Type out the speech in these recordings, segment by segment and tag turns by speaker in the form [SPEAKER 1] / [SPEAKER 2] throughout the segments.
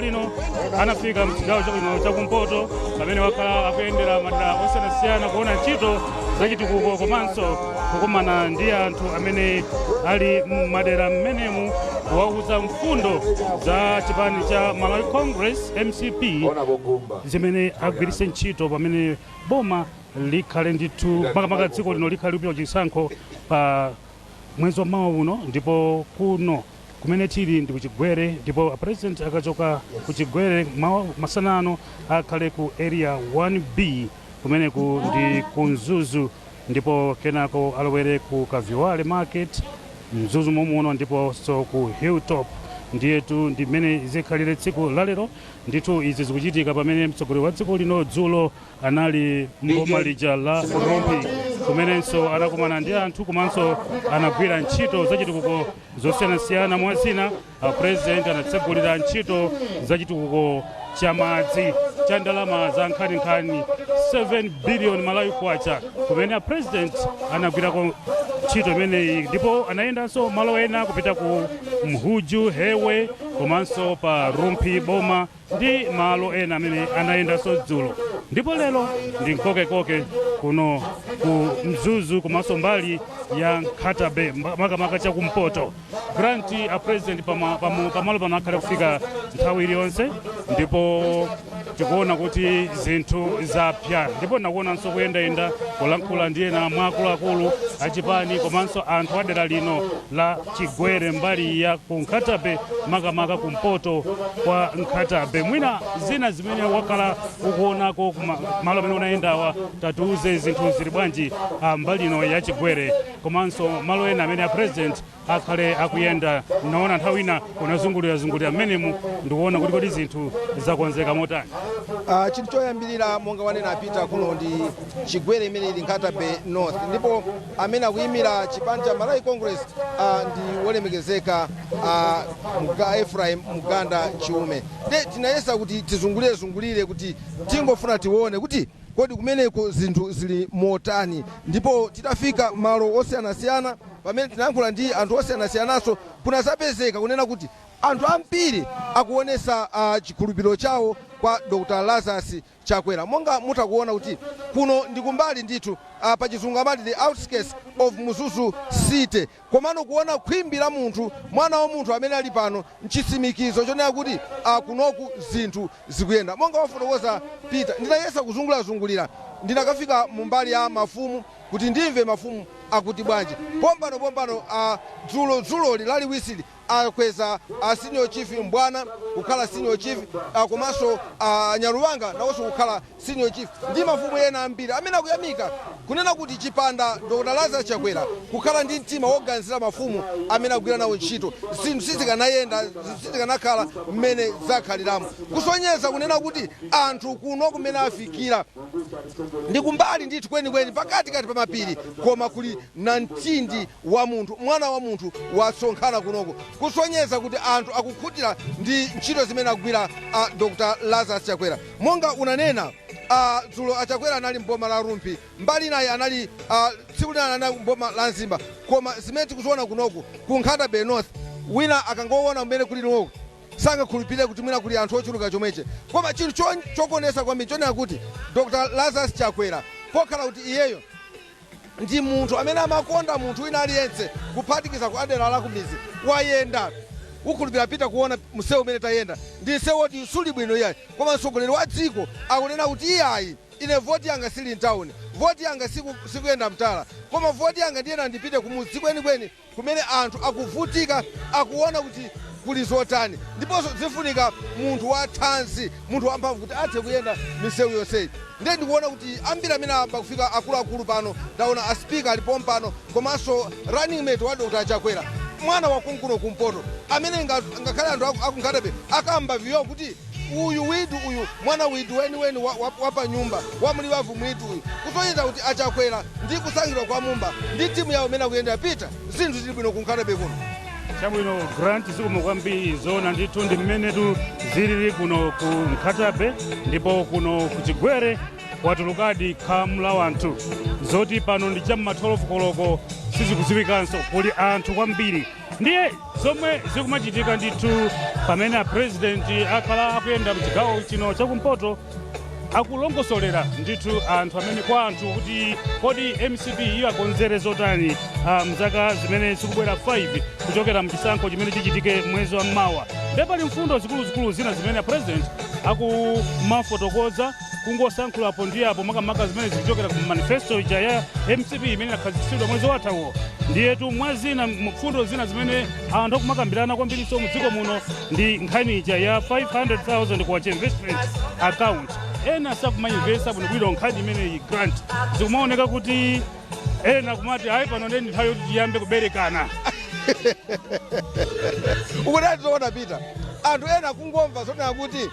[SPEAKER 1] Lino anafika mchigawo chabwino chakumpoto, pamene wakhala akuyendera madera osiyanasiyana kuona ntchito zachitukuko komanso kukumana ndi anthu amene ali m'madera mmenemu, kuwauza mfundo za chipani cha Malawi Congress, MCP, zimene agwiritse ntchito pamene boma likhale ndithu, makamaka dziko lino likhale kupita chisankho pa mwezi wa mawa uno. Ndipo kuno kumene tili ndi kuChigwere, ndipo President akachoka kuChigwere mawa masanano akhale ku Area 1B, kumeneku ndi ku Mzuzu, ndipo kenako alowere ku Kaviwale Market, Mzuzu momuno, ndiponso ku Hilltop. Ndiyetu ndi mmene zikhalire tsiku lalero ndithu. Izi zikuchitika pamene mtsogoleri wa dziko lino dzulo anali mboma lija la Rumphi, kumenenso anakumana ndi anthu komanso anagwira ntchito zachitukuko zosiyanasiyana. Mwa zina, President anatsegulira ntchito zachitukuko cha madzi cha ndalama za nkhaninkhani 7 billion Malawi kwacha, kumene a President anagwirako ntchito imeneyi. Ndipo anayendanso malo ena kupita ku Mhuju, Hewe, komanso pa Rumphi boma ndi malo ena amene anayendanso dzulo. Ndipo lero ndi mkokekoke kuno ku Mzuzu komanso mbali ya Nkhata Bay, makamaka chakumpoto. Grant, a President pamalo pano akhale kufika nthawi iliyonse, ndipo tikuona kuti zinthu zapya, ndipo nakuonanso kuyendayenda kulankhula ndi ena mwa akuluakulu achipani komanso anthu adera lino la Chigwere, mbali ya ku Nkhata Bay, makamaka kumpoto kwa Nkhata Bay. Mwina zina zimene wakhala ukuonako malo amene unayendawa, tatiuze zinthu zili bwanji mbali ino ya Chigwere komanso malo ena amene a President akhale akuyenda? Naona nthawi ina unazungulirazungulira mmenemu ndikuona kuti kodi zinthu zakonzeka motani?
[SPEAKER 2] Chinthu choyambirira, monga wanena apita, kuno ndi Chigwere imene ili Nkhata Bay North, ndipo amene akuyimira chipani cha Malawi Congress ndi wolemekezeka Ephraim Muganda Chiume. Nde tinayesa kuti tizungulire zungulire kuti tingofuna tione kuti kodi kumeneko zinthu zili motani. Ndipo titafika malo osiyanasiyana, pamene tinayankhula ndi anthu osiyanasiyananso, kunazapezeka kunena kuti anthu ambiri akuonesa chikhulupiriro chawo kwa Dr Lazarus Chakwera. Monga mutakuona kuti kuno ndi kumbali ndithu, pachizungu amati the outskirts of Mzuzu City, komano kuona khwimbi la munthu, mwana wa munthu amene ali pano, mchitsimikizo chonena kuti kunoku zinthu zikuyenda monga wafotokoza Peter. Ndinayesa kuzungulirazungulira, ndinakafika mumbali ya mafumu kuti ndimve mafumu akuti bwanji. Pompano pompano, dzulo dzuloli laliwisili akweza a Senior Chief Mbwana kukhala Senior Chief, komanso Nyaluwanga nawonso kukhala Senior Chief, ndi mafumu ena ambiri amene akuyamika kunena kuti chipanda Dr Lazarus Chakwera kukhala ndi mtima woganizira mafumu amene akugwira nawo ntchito, zinthu sizikanayenda, sizikanakhala mmene zakhaliramo. Kusonyeza kunena kuti anthu kuno kumene afikira ndi kumbali ndithu kwenikweni, pakatikati pa mapiri, koma kuli namtindi wa munthu, mwana wa munthu wasonkhana kunoko, kusonyeza kuti anthu akukhutira ndi ntchito zimene akugwira a Dr Lazarus Chakwera. Monga unanena, dzulo aChakwera anali mboma la Rumphi, mbali inayi anali, tsiku lina anali mboma la Mzimba, koma zimene tikuziona kunoku ku Nkhata Bay North, wina akangoona kumene kuli noku sangakhulupirire kuti mwina kuli anthu ochuluka chomweche. Koma chinthu chokonesa kwambiri chonena kuti Dr Lazarus Chakwera, pokhala kuti iyeyo ndi munthu amene amakonda munthu wina aliyense, kuphatikiza ku adera la kumizi, wayenda, ukhulupirira pita kuona msewu umene tayenda ndi msewu woti suli bwino iyayi, koma mtsogoleri wa dziko akunena kuti iyayi, ine voti yanga sili mtawuni, voti yanga sikuyenda mtala, koma voti yanga ndiyena ndipite kumudzi kwenikweni kumene anthu akuvutika, akuona kuti kuli zotani. Ndiponso zifunika munthu wa thanzi, munthu wamphamvu kuti athe kuyenda misewu yonseyi. Ndiye ndikuona kuti ambiri amene amba kufika akuluakulu pano, ndaona a Speaker alipo pano, komanso running mate wa Dr Chakwera, mwana wa kunkuno kumpoto, amene ngakhale anthu aku Nkhata Bay akamba viyo kuti uyu widu, uyu mwana widu weniweni wa pa nyumba wa mliwavu mwitu uyu, kusonyeza kuti aChakwera ndi kusankhidwa kwa Mumba ndi timu yawo imene akuyendera pita, zinthu zili bwino ku Nkhata Bay kuno.
[SPEAKER 1] Chabwino, Grant, zikomo kwambiri. Zona ndithu ndi mmenetu zilili kuno ku Nkhata Bay, ndipo kuno ku Chigwere kwatulukadi khamu la wanthu zoti pano ndi cham'ma 12 koloko sizikudziwikanso. Kuli anthu kwambiri. Ndiye zomwe zikumachitika ndithu pamene a president akhala akuyenda mchigawo chino chakumpoto, akulongosolera ndithu anthu amene kwa anthu kuti kodi MCP iyo akonzere zotani mzaka zimene zikubwera 5 kuchokera mchisankho chimene chichitike mwezi wa mmawa. Ndiye pali mfundo zikuluzikulu zina zimene a president akumafotokoza, kungosankhulapo ndi apo, makamaka zimene zikuchokera ku manifesto ija ya MCP imene inakhazikitsidwa mwezi wathawo. Ndiyetu mwa zina mfundo zina zimene anthu akumakambirana kwambiriso mu dziko muno ndi nkhani ija ya 500,000 kwacha investment account. Ena sakumayimvesa bwinobwino nkhani imeneyi, grant. Zikumaoneka kuti ena kumati, "Ayi, pano ndi nthawi yoti tiyambe kuberekana."
[SPEAKER 2] Ukutati zoona, Pita, anthu ena kungomva zonena kuti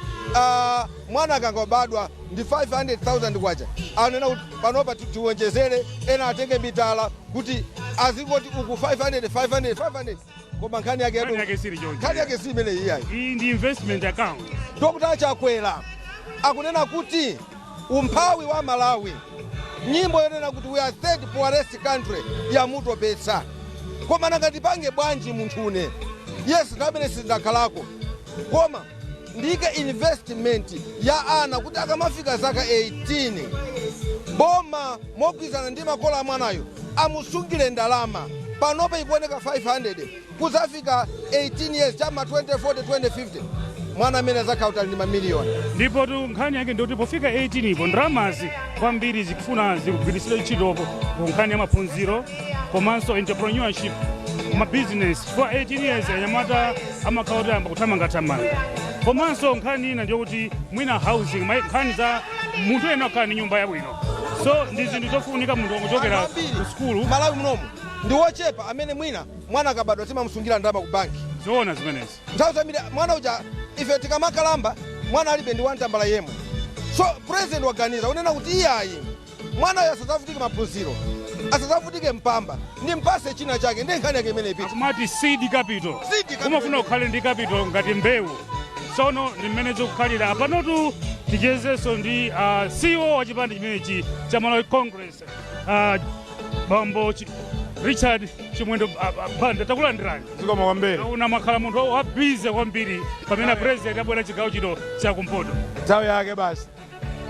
[SPEAKER 2] mwana akangobadwa ndi 500,000 kwacha, anena kuti panopa tiwonjezere, ena atenge mitala kuti azingoti uku 500, 500, 500, koma nkhani yake
[SPEAKER 1] Nkhani yake sili choncho.
[SPEAKER 2] Nkhani yake si imene iyayi.
[SPEAKER 1] Iyi ndi investment account.
[SPEAKER 2] Dr. Chakwera akunena kuti umphawi wa Malawi, nyimbo yonena kuti "we are third poorest country" yamutopetsa. Koma nanga ndipange bwanji munthune? Yes, ndamene sindakhalako, koma ndike investment ya ana kuti akamafika zaka 18, boma mogwirizana ndi makolo a mwanayo amusungire ndalama. Panopa ikuoneka 500, kuzafika 18 years chama 2040, 2050, mwana amene azakhala kuti ali ndi mamiliyoni.
[SPEAKER 1] Ndipo tu nkhani yake ndikuti pofika 18 ipo, ndalamazi kwambiri zikufuna zikugwiritsidwe ntchito ku nkhani ya maphunziro komanso entrepreneurship, mabusiness, chifukwa 18 years anyamata amakhala kuti ayamba kuthamangathamanga. Komanso nkhani ina ndiyokuti mwina housing, nkhani za munthu ena akhala ndi nyumba yabwino. So ndi zinthu zofunika munthu wangochokera
[SPEAKER 2] Anthu ambiri
[SPEAKER 1] ku sukulu.
[SPEAKER 2] Malawi munomu ndi wochepa amene mwina mwana akabadwa timamusungira ndalama ku banki.
[SPEAKER 1] Zoona zimenezi.
[SPEAKER 2] Nthawi zambiri mwana uja ife tikamakalamba mwana alibe ndi wantambala yemwe. So president waganiza unena kuti iyayi, mwanayo asadzavutike maphunziro, asadzavutike mpamba, ndimpase china chake. Ndi nkhani yake imene ipita.
[SPEAKER 1] Akumati seed capital.
[SPEAKER 2] Seed capital.
[SPEAKER 1] Umafuna ukhale ndi capital ngati mbewu. Tsono ndi mmene zikukhalira. Apanotu tichezenso ndi CEO wa chipani chimenechi cha Malawi Congress, bambo Richard Chimwendo Banda. Takulandirani.
[SPEAKER 3] Zikomo kwambiri.
[SPEAKER 1] Una mwakhala munthu wa busy kwambiri pamene president abwera chigawo chino chakumpoto.
[SPEAKER 3] Nthawi yake basi,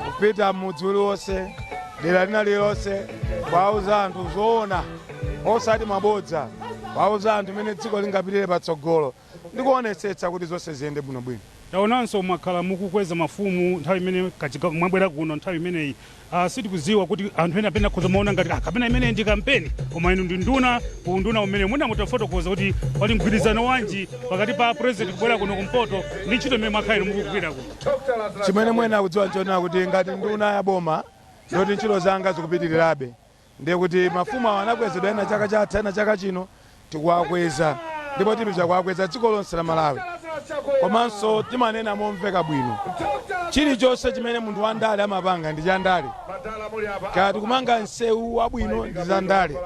[SPEAKER 3] kupita mudzi uliwonse, dera lina lililonse, kuwauza anthu zoona osati mabodza, kuwauza anthu imene dziko lingapitire patsogolo ndikuonetsetsa kuti zonse ziyende bwinobwino.
[SPEAKER 1] Taonanso mwakhala mukukweza mafumu nthawi imene mwabwera kuno nthawi imeneyi. Sitikuziwa kuti anthu ena apena akhoza maona ngati kapena imeneyi ndi kampeni, koma inu ndi nduna, ku nduna umene mwina mutafotokoza kuti pali mgwirizano wanji pakati pa president kubwera kuno kumpoto ndi ntchito imene mwakhala inu mukugwira kuno?
[SPEAKER 3] Chimene mwene akudziwa nchonena kuti ngati nduna ya boma yoti ntchito zanga zikupitirirabe, ndiye kuti mafumu awo anakwezedwa, ena chaka chatha, ena chaka chino tikuwakweza, ndipo tipita kuwakweza dziko lonse la Malawi. Komanso timanena momveka bwino, chilichonse chimene munthu wandale amapanga ndi chandale. Kaya tikumanga msewu wabwino, ndi zandale.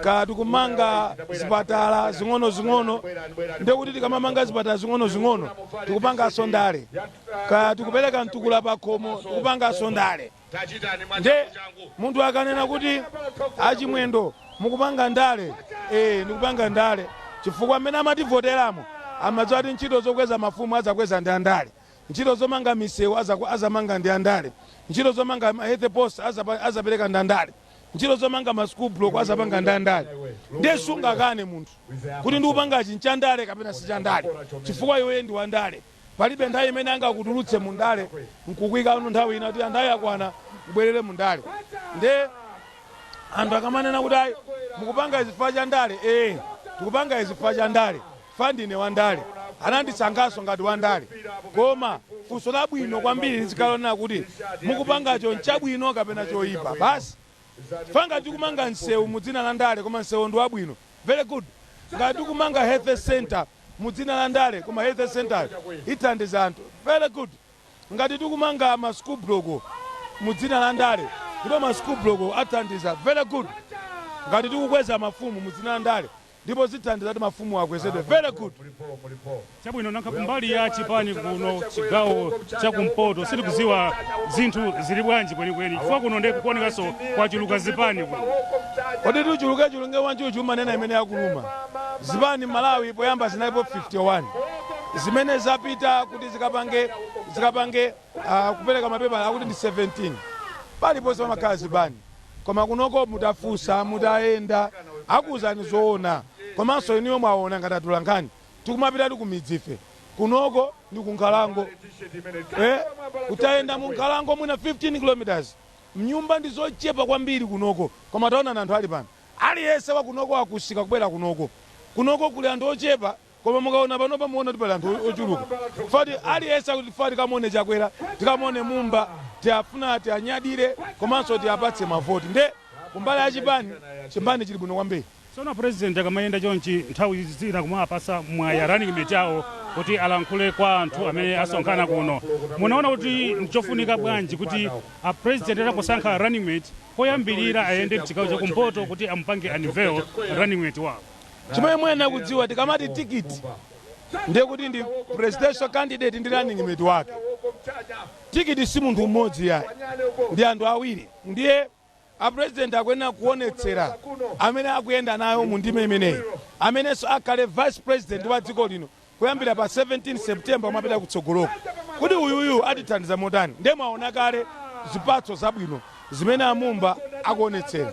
[SPEAKER 3] Kaya tikumanga zipatala zing'ono-zing'ono, ndiye kuti tikamamanga zipatala zing'ono-zing'ono tikupanganso ndale. Kaya tikupereka mtukula pakhomo, tikupanganso ndale. Nde munthu akanena kuti, "Achimwendo, mukupanga ndale," ndikupanga ndale chifukwa amene amativoteramo amadziwa kuti ntchito zokweza mafumu azakweza ndi andale, ntchito zomanga misewu azamanga ndi andale, ntchito zomanga ma health post azapereka ndi andale, ntchito zomanga ma school block azapanga ndi andale. Ndiye sungakane munthu kuti ndikupangachi nchandale kapena sichandale, chifukwa iwe ndi wandale. Palibe nthawi imene angakutulutse mu ndale nkukwika anu nthawi ina kuti anthawi akwana ubwerere mu ndale. Nde anthu akamanena kuti, "Ayi, mukupanga izi chifukwa cha ndale," tikupanga izi chifukwa cha ndale fa ndine wandale, anandisankhanso ngati wandale. Koma funso labwino kwambiri lizikhala kuti mukupangacho nchabwino kapena choyipa basi. Fanga tikumanga msewu mu dzina la ndale koma msewu ndi wabwino, very good. Ngati tikumanga health center mu dzina la ndale koma health center ithandiza anthu, very good. Ngati tikumanga ma school block mu dzina la ndale ndipo ma school block athandiza, very good. Ngati tikukweza mafumu mu dzina la ndale ndipo zithandiza kuti mafumu akwezedwe, very good.
[SPEAKER 1] Chabwino. Nankha kumbali ya chipani kuno chigawo chakumpoto sitikuziwa zinthu zili bwanji kwenikweni, chifukwa kuno ndiye kukuonekanso kwachuluka zipani kuno.
[SPEAKER 3] Kodi tichuluke chulunge wanjuchu umanena imene yakuluma. Zipani Malawi poyamba zinalipo 51 zimene zapita kuti zikapange kupereka mapepala akuti ndi 17. Paliponse pamakhala zipani, koma kunoko mutafunsa, mutayenda, akuwuzani zoona. Komanso inuyo mwaona ngati atolankhani tikumapitatu ku midzi ife. Kunoko ndi kunkhalango, kutayenda mu nkhalango mwina 15 kilometers, mnyumba ndi zochepa kwambiri kunoko. Koma taonani anthu ali pano, aliyense wa kunoko akusika kubwera kunoko. Kunoko kuli anthu ochepa, koma mukaona panopa muona kuti pali anthu ochuluka. Fati aliyense akuti tifa tikamone Chakwera, tikamone Mumba, tiafuna tianyadire komanso tiapatse mavoti. Nde kumbali ya chipani, chipani chili bwino kwambiri.
[SPEAKER 1] Tsono president akamayenda chonchi, nthawi zina kumapasa mwaya running mate awo kuti alankhule kwa anthu amene asonkhana kuno, munaona kuti nchofunika bwanji kuti a president atangosankha running mate, koyambirira ayende mchigawo chakumpoto kuti amupange unveil running mate wawo?
[SPEAKER 3] Chimene muyenera kudziwa, tikamati tikiti, ndiye kuti ndi presidential candidate ndi running mate wake. Tikiti si munthu mmodzi yayi, ndi anthu awiri. Ndiye a president akuyenera kuonetsera amene akuyenda nayo mu ndime imeneyi, amenenso akhale vice president wa dziko lino kuyambira pa 17 September kumapita kutsogoloko, kuti uyuyu atithandiza motani. Ndiye mwaona kale zipatso zabwino zimene amumba akuonetsera.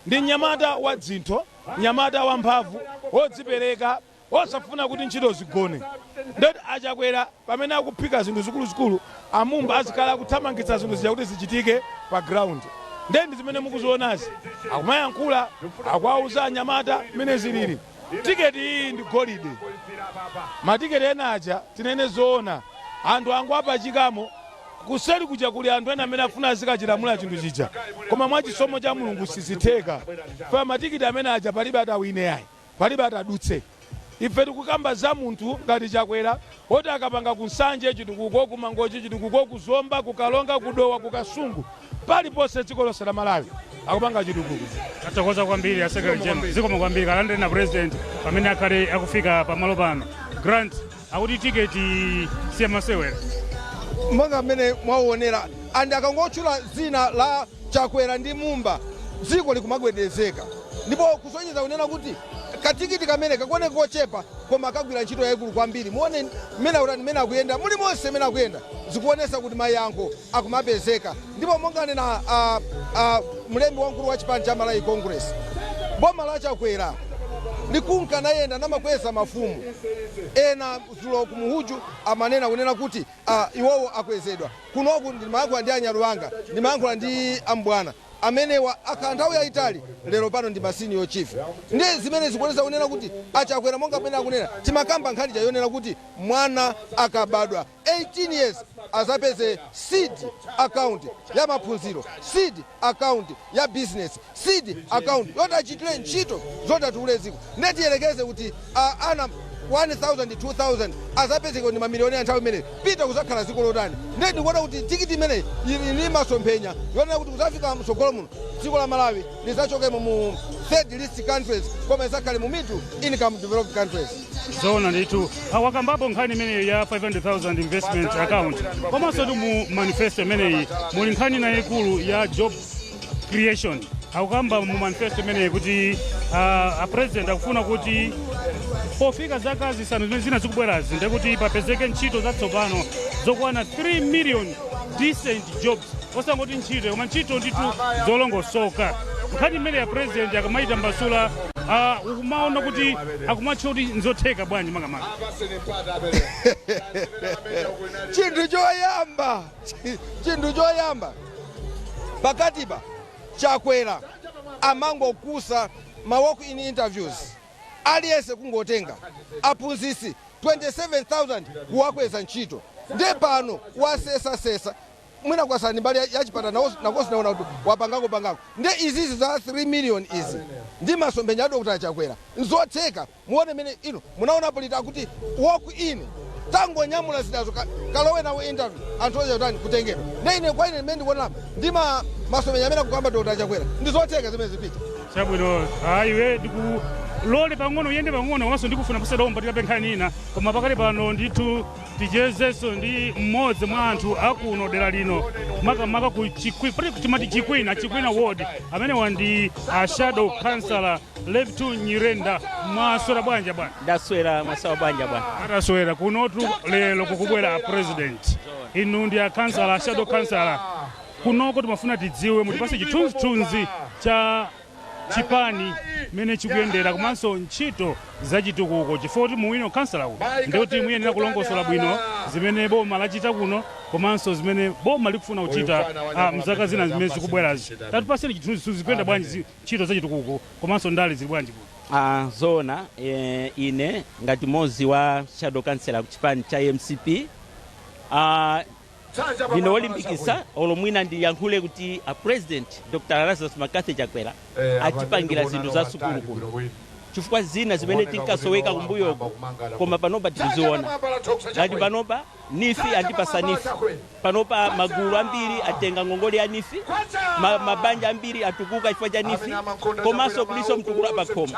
[SPEAKER 3] Ndi mnyamata wa dzintho, mnyamata wamphamvu, wodzipereka, osafuna kuti ntchito zigone. Ndoti achakwera pamene akuphika zinthu zikuluzikulu, amumba azikhala akuthamangitsa zinthu zija kuti zichitike pa ground. Ndiye ndi zimene mukuzionazi, akumayankhula, akuwauza anyamata mmene zilili. Tiketi iyi ndi golide. Matiketi ena aja, tinene zoona, anthu angoapachikamo. Kuseri kuja kuli anthu ena amene afuna azikachilamula chinthu chija, koma mwachisomo cha Mulungu sizitheka. Fa matikiti amene aja palibe atawine ayi, palibe atadutse. Ife tikukamba za munthu ngati Chakwera woti akapanga kunsanje chitukuko, kumangochi chitukuko, kuzomba, kukalonga, kudowa, kukasungu, paliponse dziko lonse la Malawi akupanga chitukuko.
[SPEAKER 1] Tathokoza kwambiri a secretary general, zikomo kwambiri. Kalandire na president pamene akhale akufika pamalo pano. Grant, akuti tiketi siyamasewera.
[SPEAKER 2] Monga mmene mwauonera, and akangotchula dzina la Chakwera ndi Mumba, dziko likumagwedezeka, ndipo kusonyeza kunena kuti katikiti kamene kakuoneka kochepa koma kagwira ntchito yayikulu kwambiri. Muone mmene akutani, mmene akuyenda, mulimonse mmene akuyenda, zikuonesa kuti mayankho akumapezeka. Ndipo monga nena mlembi wamkulu wa chipani cha Malawi Congress, boma la Chakwera likunka nayenda namakweza mafumu ena. Zulo kumuhuju amanena kunena kuti iwowo akwezedwa. Kunoku ndimayankhula ndi anyaluwanga, ndimayankhula ndi ambwana amenewa akhala nthawi yayitali, lero pano ndi ma senior chief. Ndiye zimene zikuonesa kunena kuti achakwera, monga pamene akunena, timakamba nkhani chayonena kuti mwana akabadwa 18 years azapeze seed account ya maphunziro, seed account ya business, seed account yoti achitire ntchito zoti atukule dziko. Ndiye tiyelekeze kuti ana 1000, 2000 azapezeka ndi mamiliyoni ya nthawi imeneyi, pita kuzakhala dziko lotani? Ndiye ndikuona kuti tikiti imeneyi ili ndi masomphenya yonena kuti kuzafika mtsogolo muno dziko la Malawi lizachokemo mu third list countries koma izakhale mu middle income developed countries.
[SPEAKER 1] Zoona ndithu. Wakambapo nkhani imeneyi ya 500,000 investment account, komanso tu mu manifesto imeneyi muli nkhani ina yayikulu ya job creation. Akukamba mu manifesto imeneyi kuti a president akufuna kuti pofika zaka 5 zimene zina zikubwerazi, ndekuti papezeke ntchito zatsopano zokwana 3 million decent jobs, osangoti ntchito koma ntchito ndithu zolongosoka. Nkhani imene ya president akamayitambasula, ukumaona kuti akumatcha kuti nzotheka bwanji makamaka?
[SPEAKER 2] Chinthu choyamba, pakatipa Chakwera amangokusa ma walk in interviews, aliyense kungotenga aphunzitsi 27,000 kuwakweza ntchito. Ndiye pano wasesasesa mwina kwasani mbali ya chipatala, nakonso naona kuti wapangako pangako. Ndiye izizi za 3 million izi ndi masomphenya a Dr. Chakwera, nzotheka. Muone mene ino munaonapo lita akuti walk in, tangonyamula zidazo, kalowe nawo interview, anthu oja kutani, kutengedwa. Ndiye ine, kwa ine mmene ndikuonerapo ndi masomphenya amene akukamba Dr. Chakwera, ndi zotheka zimene zipita.
[SPEAKER 1] Chabwino, ayiwe ndikulole pang'ono uyende pang'ono, komanso ndikufuna kusadomba tikape nkhani ina, koma pakali pano ndithu tichezenso ndi mmodzi mwa anthu akuno dera lino. Makamaka ku pali timati Chikwina, Chikwina ward. Amenewa ndi a shadow councillor Leftu Nyirenda. Mwaswera bwanja, bwana?
[SPEAKER 4] Ndaswera, mwasawa bwanja, bwana?
[SPEAKER 1] Ataswera. Kunotu lero kukubwera a president, inu ndi a councillor, shadow councillor kunoko. Timafuna tidziwe, mutipase chithunzithunzi cha chipani mene chikuyendera komanso ntchito zachitukuko, chifukwa kuti muwino kansala uno ndikuti muyenera kulongosola bwino zimene boma lachita kuno komanso zimene boma likufuna kuchita mzaka zina zimene zikubwerazi. Tatipaseni chithunzithunzi, kuyenda bwanji ntchito zachitukuko komanso ndale zili bwanji kuno?
[SPEAKER 4] Zoona, ine ngati mmodzi wa shadow councillor ku chipani cha MCP, ndine wolimbikitsa, olo mwina ndiyankhule kuti a President Dr Lazarus McCarthy Chakwera atipangira zinthu za sukulu kuno, chifukwa zina zimene tinkasoweka kumbuyoko koma panopa tikuziona. Ngati panopa NEEF, andipasa NEEF. Panopa magulu ambiri atenga ngongole ya NEEF, mabanja ambiri atukuka chifukwa cha NEEF. Komanso kuliso mtukula pakhomo.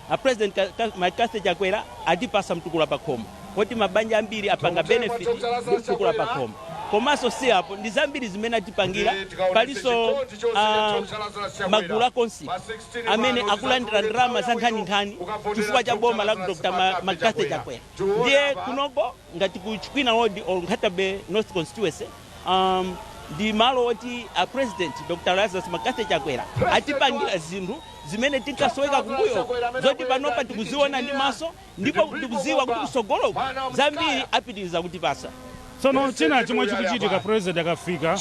[SPEAKER 4] A President McCarthy Chakwera atipasa mtukula pakhomo koti mabanja ambiri apanga benefit ndi mtukula pakhomo. Komanso si apo, ndi zambiri zimene atipangira. Palinso magulu akonsi amene akulandira ndalama za nkhaninkhani chifukwa cha boma la Dr McCarthy Chakwera. Ndiye kunoko ngati ku Chikwina ward or Nkhata Bay North constituency, ndi malo oti a President Dr Lazarus McCarthy Chakwera atipangira zinthu zimene tinkasoweka kumbuyo, zoti panopa tikuziona ndi maso, ndipo tikuziwa kuti kusogoloko zambiri apitiriza kutipasa.
[SPEAKER 1] Tsono china chomwe chikuchitika, president akafika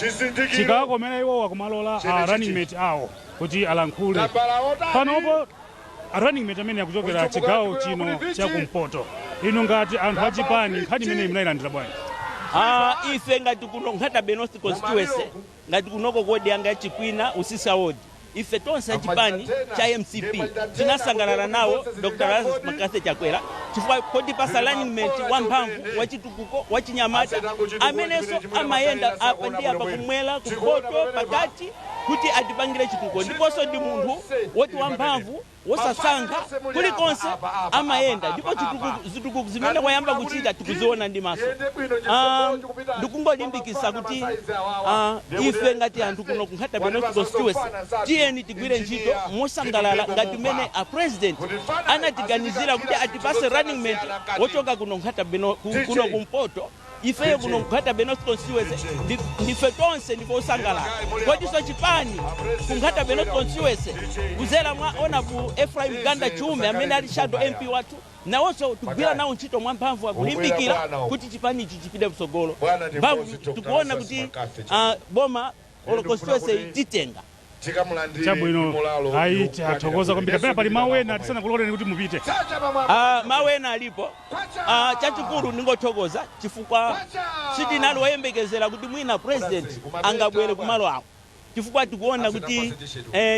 [SPEAKER 1] chikakomera iwowa kumalola a running mate awo kuti alankhule. Panopo a running mate amene akuchokera chigawo chino chakumpoto, inu ngati anthu achipani, nkhani imeneyi munayilandira bwanji?
[SPEAKER 4] Ife ngati kuno Nkhata Bay North constituency, ngati kunoko ward yanga ya Chikwina, Usisa ward, ife tonse achipani cha MCP tinasangalala nawo Dr Lazarus McCarthy Chakwera, chifukwa kotipasa running mate wamphamvu, wachitukuko, wachinyamata, amenenso amayenda apa ndi apa, kumwera, kumpoto, pakati, kuti atipangire chitukuko. Ndiponso ndi munthu woti wamphamvu, wosasankha, kulikonse amayenda, ndipo zitukuko zimene wayamba kuchita tikuziona ndi maso. Ndikungolimbikitsa kuti ife ngati anthu kuno ku Nkhata Bay North constituency, tiyeni tigwire ntchito mosangalala ngati mmene a President anatiganizira kuti atipase running mate wochoka kuno Nkhata Bay kuno kumpoto. Ifeyo kuno Nkhata Bay North constituency ndife tonse ndife osangalala. Kotinso chipani ku Nkhata Bay North constituency kuzera mwa Honorable Ephraim Ganda Chiume amene ali shadow MP wathu, nawonso tikugwira nawo ntchito mwamphamvu, akulimbikira kuti chipanichi chipite mtsogolo. Mphamvu tikuona kuti boma olo constituency titenga.
[SPEAKER 1] Chabwino, ayi, athokoza kwambiri. Kapena pali mawu ena tisanakuloleni kuti mupite?
[SPEAKER 4] Mawu ena alipo. Chachikulu ndingothokoza chifukwa sitinali woyembekezera kuti mwina President angabwere kumalo awo, chifukwa tikuona kuti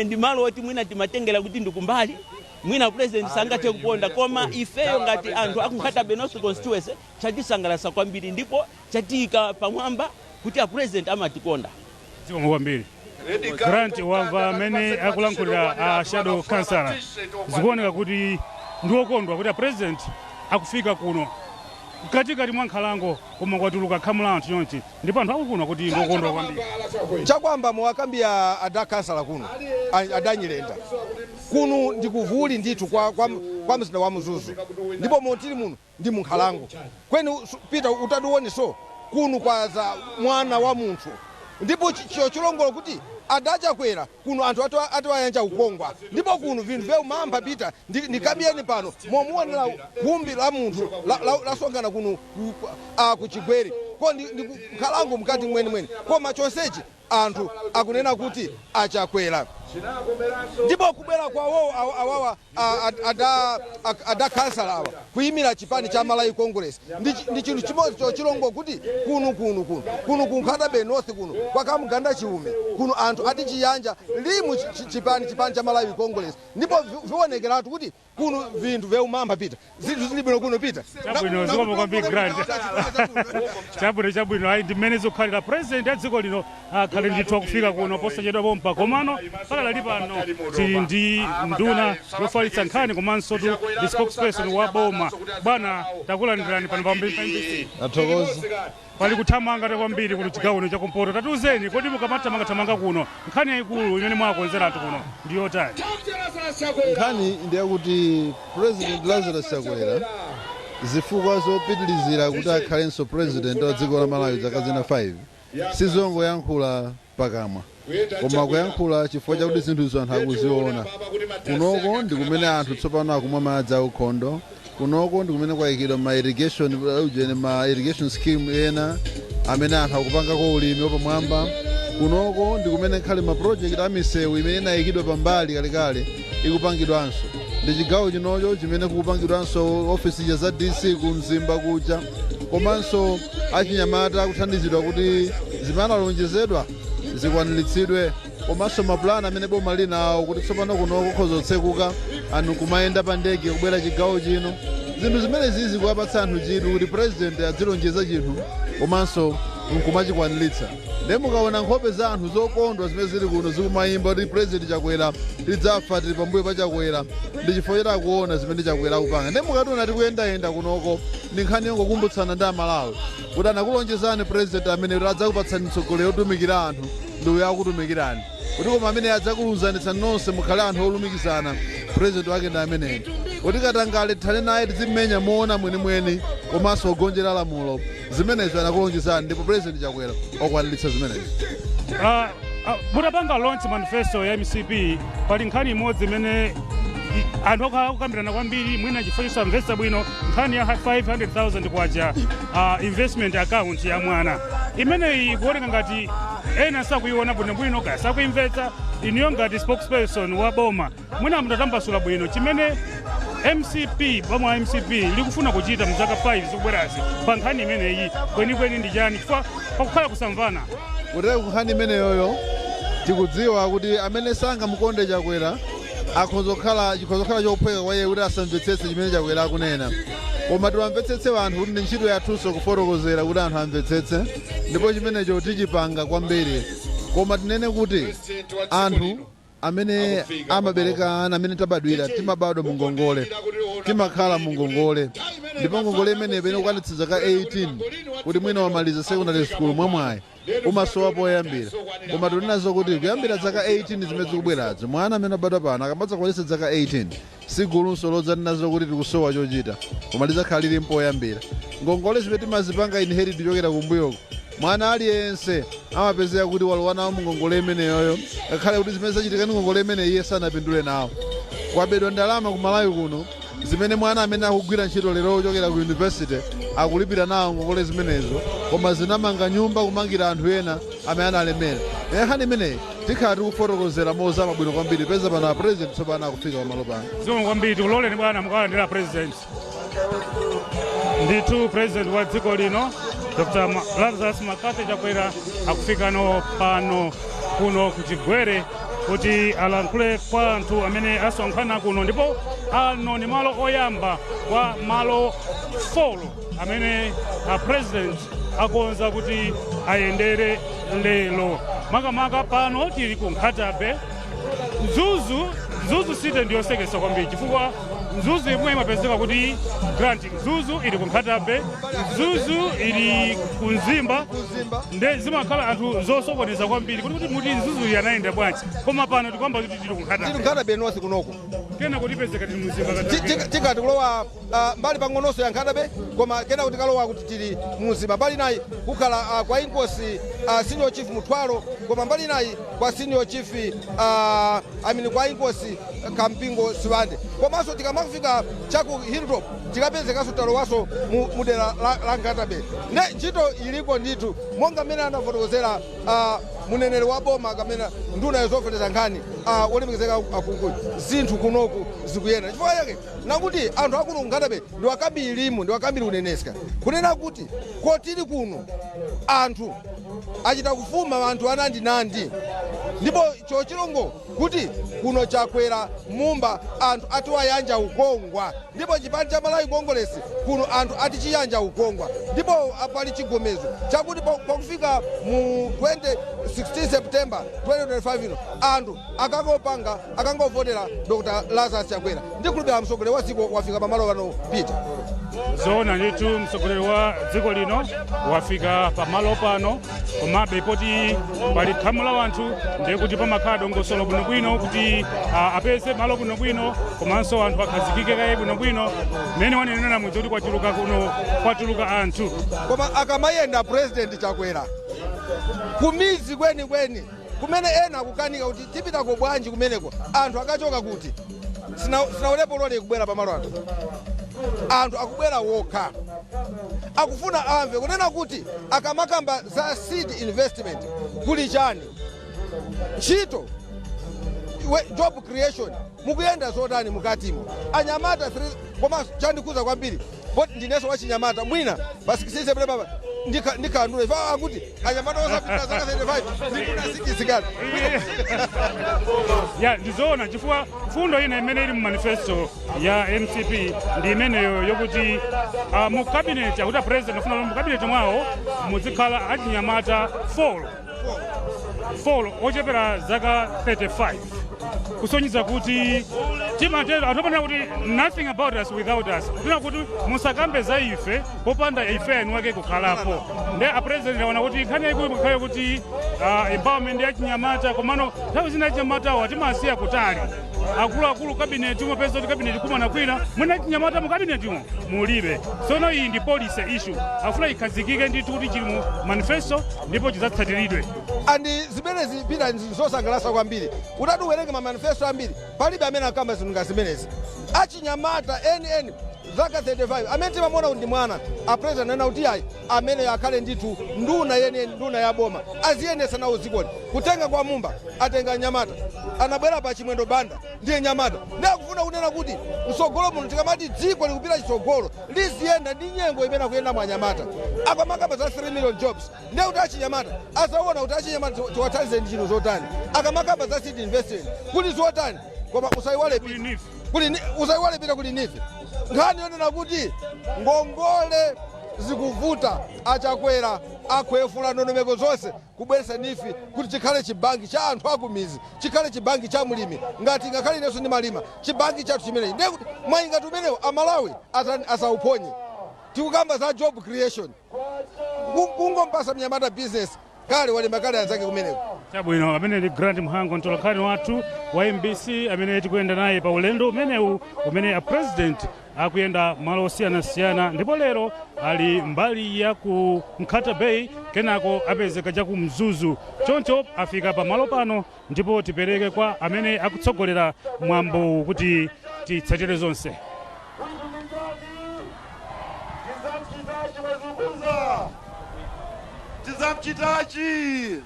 [SPEAKER 4] ndi malo oti mwina timatengera kuti ndikumbali, mwina President sangathe kuponda. Koma ifeyo ngati anthu aku Nkhata Bay North constituency chatisangalatsa kwambiri, ndipo chatiyika pamwamba kuti a President amatikonda.
[SPEAKER 1] Zikomo kwambiri, Grant. Wamva amene akulankhulira a shadow councillor, zikuoneka kuti ndiwokondwa kuti a President akufika kuno mkatikati mwa nkhalango, koma kwatuluka khamu la anthu chonchi, ndipo anthu akukuno kuti ndiwokondwa kwambiri.
[SPEAKER 2] Chakwamba muwakambiya ada kansala kuno, adanyilenda kuno ndikuvuli ndithu kwa mzinda wa Mzuzu, ndipo motili muno ndi munkhalango kweni. Pita utatiwoniso kuno kwaza mwana wa munthu, ndipo chilongolo kuti adachakwera kuno anthu atiwayanja kukongwa, ndipo kuno vinthu vyeumampa pita ndikabiyeni pano momuonera vumbi la munthu lasonkhana kuno kuchigwere ko ndi nkhalango mkati mwenimweni. Koma chonsechi anthu akunena kuti achakwera, ndipo kubwera kwawo awawa ada kansala awa kuyimira chipani cha Malawi Congress ndi chinthu chimodzi chilongo kuti kuno kuno kuno kuno ku Nkhata Bay North kuno kwa Kamuganda Chiume kuno anthu ati chiyanja limu chipani cha Malawi Congress, ndipo vionekeratu kuti kuno vinthu vyeumamba pita, zinthu zili bwino kuno pita.
[SPEAKER 1] Chabwino, zikomo kwambiri, Grant. Chabwino, chabwino. Ayi, ndi mmene zikukhalira. President ya dziko lino akhale ndithu akufika kuno posachedwa pompa. Komano pakadali pano tili ndi nduna yofalitsa nkhani komanso tu ndi spokesperson wa boma. Bwana, takulandirani pano pa MBC.
[SPEAKER 5] Athokoza.
[SPEAKER 1] Pali kuthamanga kwambiri kuno chigawo chakumpoto. Tatiuzeni, kodi mukamathamangathamanga kuno, nkhani yayikulu imene mwakonzera anthu kuno ndiyotani?
[SPEAKER 5] Nkhani ndiyakuti President Lazarus Chakwera, zifukwa zopitilizira kuti akhalenso president wa dziko la Malawi zaka zina 5, sizongoyankhula pakamwa, koma kuyankhula chifukwa chakuti zinthuzo anthu akuziona. Kunoko ndi kumene anthu tsopano akumwa madzi aukhondo. Kunoko ndi kumene kwayikidwa ma irrigation, ujene, ma irrigation scheme ena amene anthu akupangako ulimi wapamwamba. Kunoko ndi kumene nkhale ma project amisewu imene inayikidwa pambali kalekale ikupangidwanso. Ndi chigawo chinocho chimene kukupangidwanso ofisi za DC ku Mzimba kuja, komanso achinyamata akuthandizidwa kuti zimene analonjezedwa zikwaniritsidwe, komanso mapulani amene boma linawo kuti tsopano kunoko kukhoza kutsekuka, anthu kumayenda pa ndege kubwera chigawo chino. Zinthu zimene zizi kuwapatsa anthu chidwi kuti president adzilonjeza chinthu komanso nkumachikwaniritsa. Ndiye mukaona nkhope za anthu zokondwa zimene zili kuno, zikumayimba kuti "President Chakwera, tidzafa tili pambuyo pa Chakwera", ndi chifukwa choti akuona zimene Chakwera akupanga. Ndiye mukationa tikuyendayenda kunoko, ndi nkhani yongokumbutsana ndi Amalawi kuti anakulonjezani president amene kuti adzakupatsani mtsogoleri otumikira anthu, ndi uyo akutumikirani, kuti koma amene adzakulunzanitsa nonse mukhale anthu olumikizana, president wake ndi ameneyo, kuti katangale tithane naye, tizimmenya moona mwenimweni komanso ogonjera lamulo. Zimenezo anakulonjezani, ndipo President Chakwera okwaniritsa zimenezo.
[SPEAKER 1] Mutapanga launch manifesto ya MCP, pali nkhani imodzi imene anthu akhala akukambirana kwambiri, mwina chifukwa chosamvetsa bwino, nkhani ya 500,000 kwacha investment account ya mwana. Imeneyi ikuoneka ngati ena sakuiona bwinobwino kaya sakuimvetsa. Inuyo ngati spokesperson wa boma, mwina mutatambasula bwino chimene MCP, boma la MCP likufuna kuchita mzaka 5 zikubwerazi pa nkhani imeneyi kwenikweni ndi chani, chifukwa pakukhala kusamvana?
[SPEAKER 5] Kutero nkhani imeneyoyo, tikudziwa kuti amene sangamukonde Chakwera akhoza kukhala, chikhoza kukhala chophweka kwa iye kuti asamvetsetse chimene Chakwera akunena, koma tiwamvetsetse anthu kuti ndi ntchito yathunso kufotokozera kuti anthu amvetsetse, ndipo chimenecho tichipanga kwambiri. Koma tinene kuti anthu amene amabereka ana, amene tabadwira, timabadwa mu ngongole, timakhala mu ngongole, ndipo ngongole imeneyi pene kukwanitsa zaka 18 kuti mwina wamaliza secondary school, mwamwayi umasowa poyambira. Koma tikunenazo kuti kuyambira zaka 18 zimene zikubwerazo, mwana amene abadwa pano akamadza kukwanitsa zaka 18, sigulunso lodzaninazo kuti tikusowa chochita, koma lidzakhala lili mpoyambira. Ngongole zimene timazipanga inherit kuchokera kumbuyoko, mwana aliyense amapezeka kuti walowa nawo mu ngongole imeneyoyo, ngakhale kuti zimene zachitika ndi ngongole imene iye sanapindule nawo. Kwabedwa ndalama ku Malawi kuno zimene mwana amene akugwira ntchito lero kuchokera ku university akulipira nawo ngongole zimenezo, koma zinamanga nyumba kumangira anthu ena amene analemera. Nkhani imeneyi tikhala tikufotokozera mozama bwino kwambiri peza pano a president tsopano akufika pamalo pano.
[SPEAKER 1] Zikomo kwambiri. Tikuloleni bwana mukalandira president. Ndithu president wa dziko lino Dr. Lazarus McCarthy Chakwera akufikano pano kuno kuchigwere kuti alankhule kwa anthu amene asonkhana kuno, ndipo ano ni malo oyamba kwa malo 4 amene a president akonza kuti ayendere lero. Makamaka pano tili ku Nkhata Bay. Mzuzu, Mzuzu City ndiyosekesa kwambiri chifukwa Mzuzu imwe imapezeka kuti grant Mzuzu ili ku Nkhata Bay, Mzuzu ili ku Mzimba, nde zimakhala anthu zosokoneza kwambiri kuti muti Mzuzu iyi anayenda bwanji. Koma pano tikuyamba kuti tili ku
[SPEAKER 2] Tili
[SPEAKER 1] Nkhata Bay.
[SPEAKER 2] Nkhata Bay North kunoko.
[SPEAKER 1] Kena kutipezeka tili Mzimba.
[SPEAKER 2] Tikati kulowa mbali pang'ononso ya Nkhata Bay, koma kena kuti tikalowa kuti tili Mzimba. Mbali nayi kukhala kwa Inkosi Senior Chief Mthwalo, koma mbali nayi kwa Senior Chief, I mean, kwa Inkosi Kampingo Siwande. Komanso tikamafika chaku Hilltop tikapezekanso talowaso mu dera la Nkhata Bay. Ne ntchito iliko ndithu, monga mmene anafotokozera muneneri wa boma kamene nduna yozofalitsa nkhani, wolemekezeka Akunkuyu, zinthu kunoku zikuyenda. Chifukwa chake nakuti anthu akuno Nkhata Bay ndi wakambiri ilimu ndi wakambiri uneneska kunena kuti kotili kuno anthu achita kufuma, anthu anandinandi, ndipo chochilongo kuti kuno Chakwera Mumba anthu atiwayanja ukongwa. Ndipo Ndipo chipani cha Malawi Congress kuno anthu ati chiyanja ukongwa, ndipo pali chigomezo chakuti pakufika mu 2016 September 2025 ino, anthu akangopanga, akangovotera Dr Lazarus Chakwera. Ndikhulupirira mtsogoleri wa dziko wafika pamalo pano, Peter.
[SPEAKER 1] Zoona ndithu, mtsogoleri wa dziko lino wafika pamalo pano. Komabe poti pali khamu la wanthu, ndiye kuti pamakhala dongosolo bwinobwino kuti apeze malo bwinobwino, komanso anthu akhazikike kaye bwinobwino. Mmene wanenera mwidzi kuti kwachuluka kuno, kwachuluka anthu.
[SPEAKER 2] Koma akamayenda President Chakwera kumizi kwenikweni kumene ena akukanika kuti tipitako bwanji kumeneko, anthu akachoka kuti sinaonepo lole kubwera pamalo ano. Anthu akubwera wokha, akufuna amve kunena kuti akamakamba za seed investment kuli chani, ntchito, job creation mukuyenda zotani mukatimo, anyamata 3. Koma chandikhuza kwambiri poti ndinenso wachinyamata, mwina pa 16 September ndikhandule ifa akuti anyamata osapitira zaka 35 ndikuna 6
[SPEAKER 1] Ya, ndizoona, chifukwa fundo ina imene ili mu manifesto ya MCP ndi imeneyo yokuti mu cabinet, akuti a president afuna mu cabinet mwawo muzikhala achinyamata 4 ochepera zaka 35, kusonyeza kuti timatero anthu apanena kuti "Nothing about us without us", kunena kuti musakambe za ife popanda ife anu ake kukhalapo. Nde a president aona kuti nkhani yaikulu ikhale kuti empowerment ya chinyamata. Komano nthawi zina achinyamatawo timasiya kutali, akuluakulu cabinet, umapeza kuti cabinet kumana kwina mwina chinyamata mu cabinetimo mulibe. Tsono iyi ndi policy issue, afuna ikhazikike ndithu kuti chili mu manifesto ndipo chidzatsatiridwe.
[SPEAKER 2] And zimenezi, Pita, zosangalatsa kwambiri. Utati uwerenge ma manifesto ambiri, palibe amene akamba zinthu nga zimenezi. Achinyamata eni zaka 35 amene timamuona kuti ndi mwana, a president anena kuti ayi, amene akhale ndithu nduna yeniyeni, nduna ya boma, aziyendesa nawo dzikoli. Kutenga kwa Mumba, atenga nyamata, anabwera pa Chimwendo Banda, ndiye nyamata. Ndi akufuna kunena kuti mtsogolo muno tikamati dziko likupita chitsogolo, liziyenda ndi nyengo imene akuyenda mwa anyamata. Akamakamba za 3 million jobs, ndiye kuti achinyamata azaona kuti achinyamata tiwathandize ndi chinthu zotani. Akamakamba za seed investment, kuli zotani. Koma usayiwale
[SPEAKER 1] Kuli NEEF.
[SPEAKER 2] Kuli usayiwale pita, kuli NEEF. Nkhani yonena kuti ngongole zikuvuta, aChakwera akhwefula ndondomeko zonse kubweretsa NEEF kuti chikhale chibanki cha anthu akumizi, chikhale chibanki cha mlimi, ngati ngakhale inenso ndimalima, chibanki chathu chimenechi. Ndiye kuti mwayi ngati umenewo Amalawi asauphonye. Tikukamba za job creation, kungompasa mnyamata business, kale walemba kale anzake kumeneko.
[SPEAKER 1] Chabwino, amene ndi Grant Mhango, mtolankhani wathu wa MBC amene tikuyenda naye pa ulendo umenewu umene a president akuyenda malo osiyanasiyana, ndipo lero ali mbali ya ku Nkhata Bay, kenako apezeka cha ku Mzuzu. Choncho afika pamalo pano, ndipo tipereke kwa amene akutsogolera mwambowu kuti titsatire zonse.
[SPEAKER 6] Tizamchitachi mwazunguza, tizamchitachi.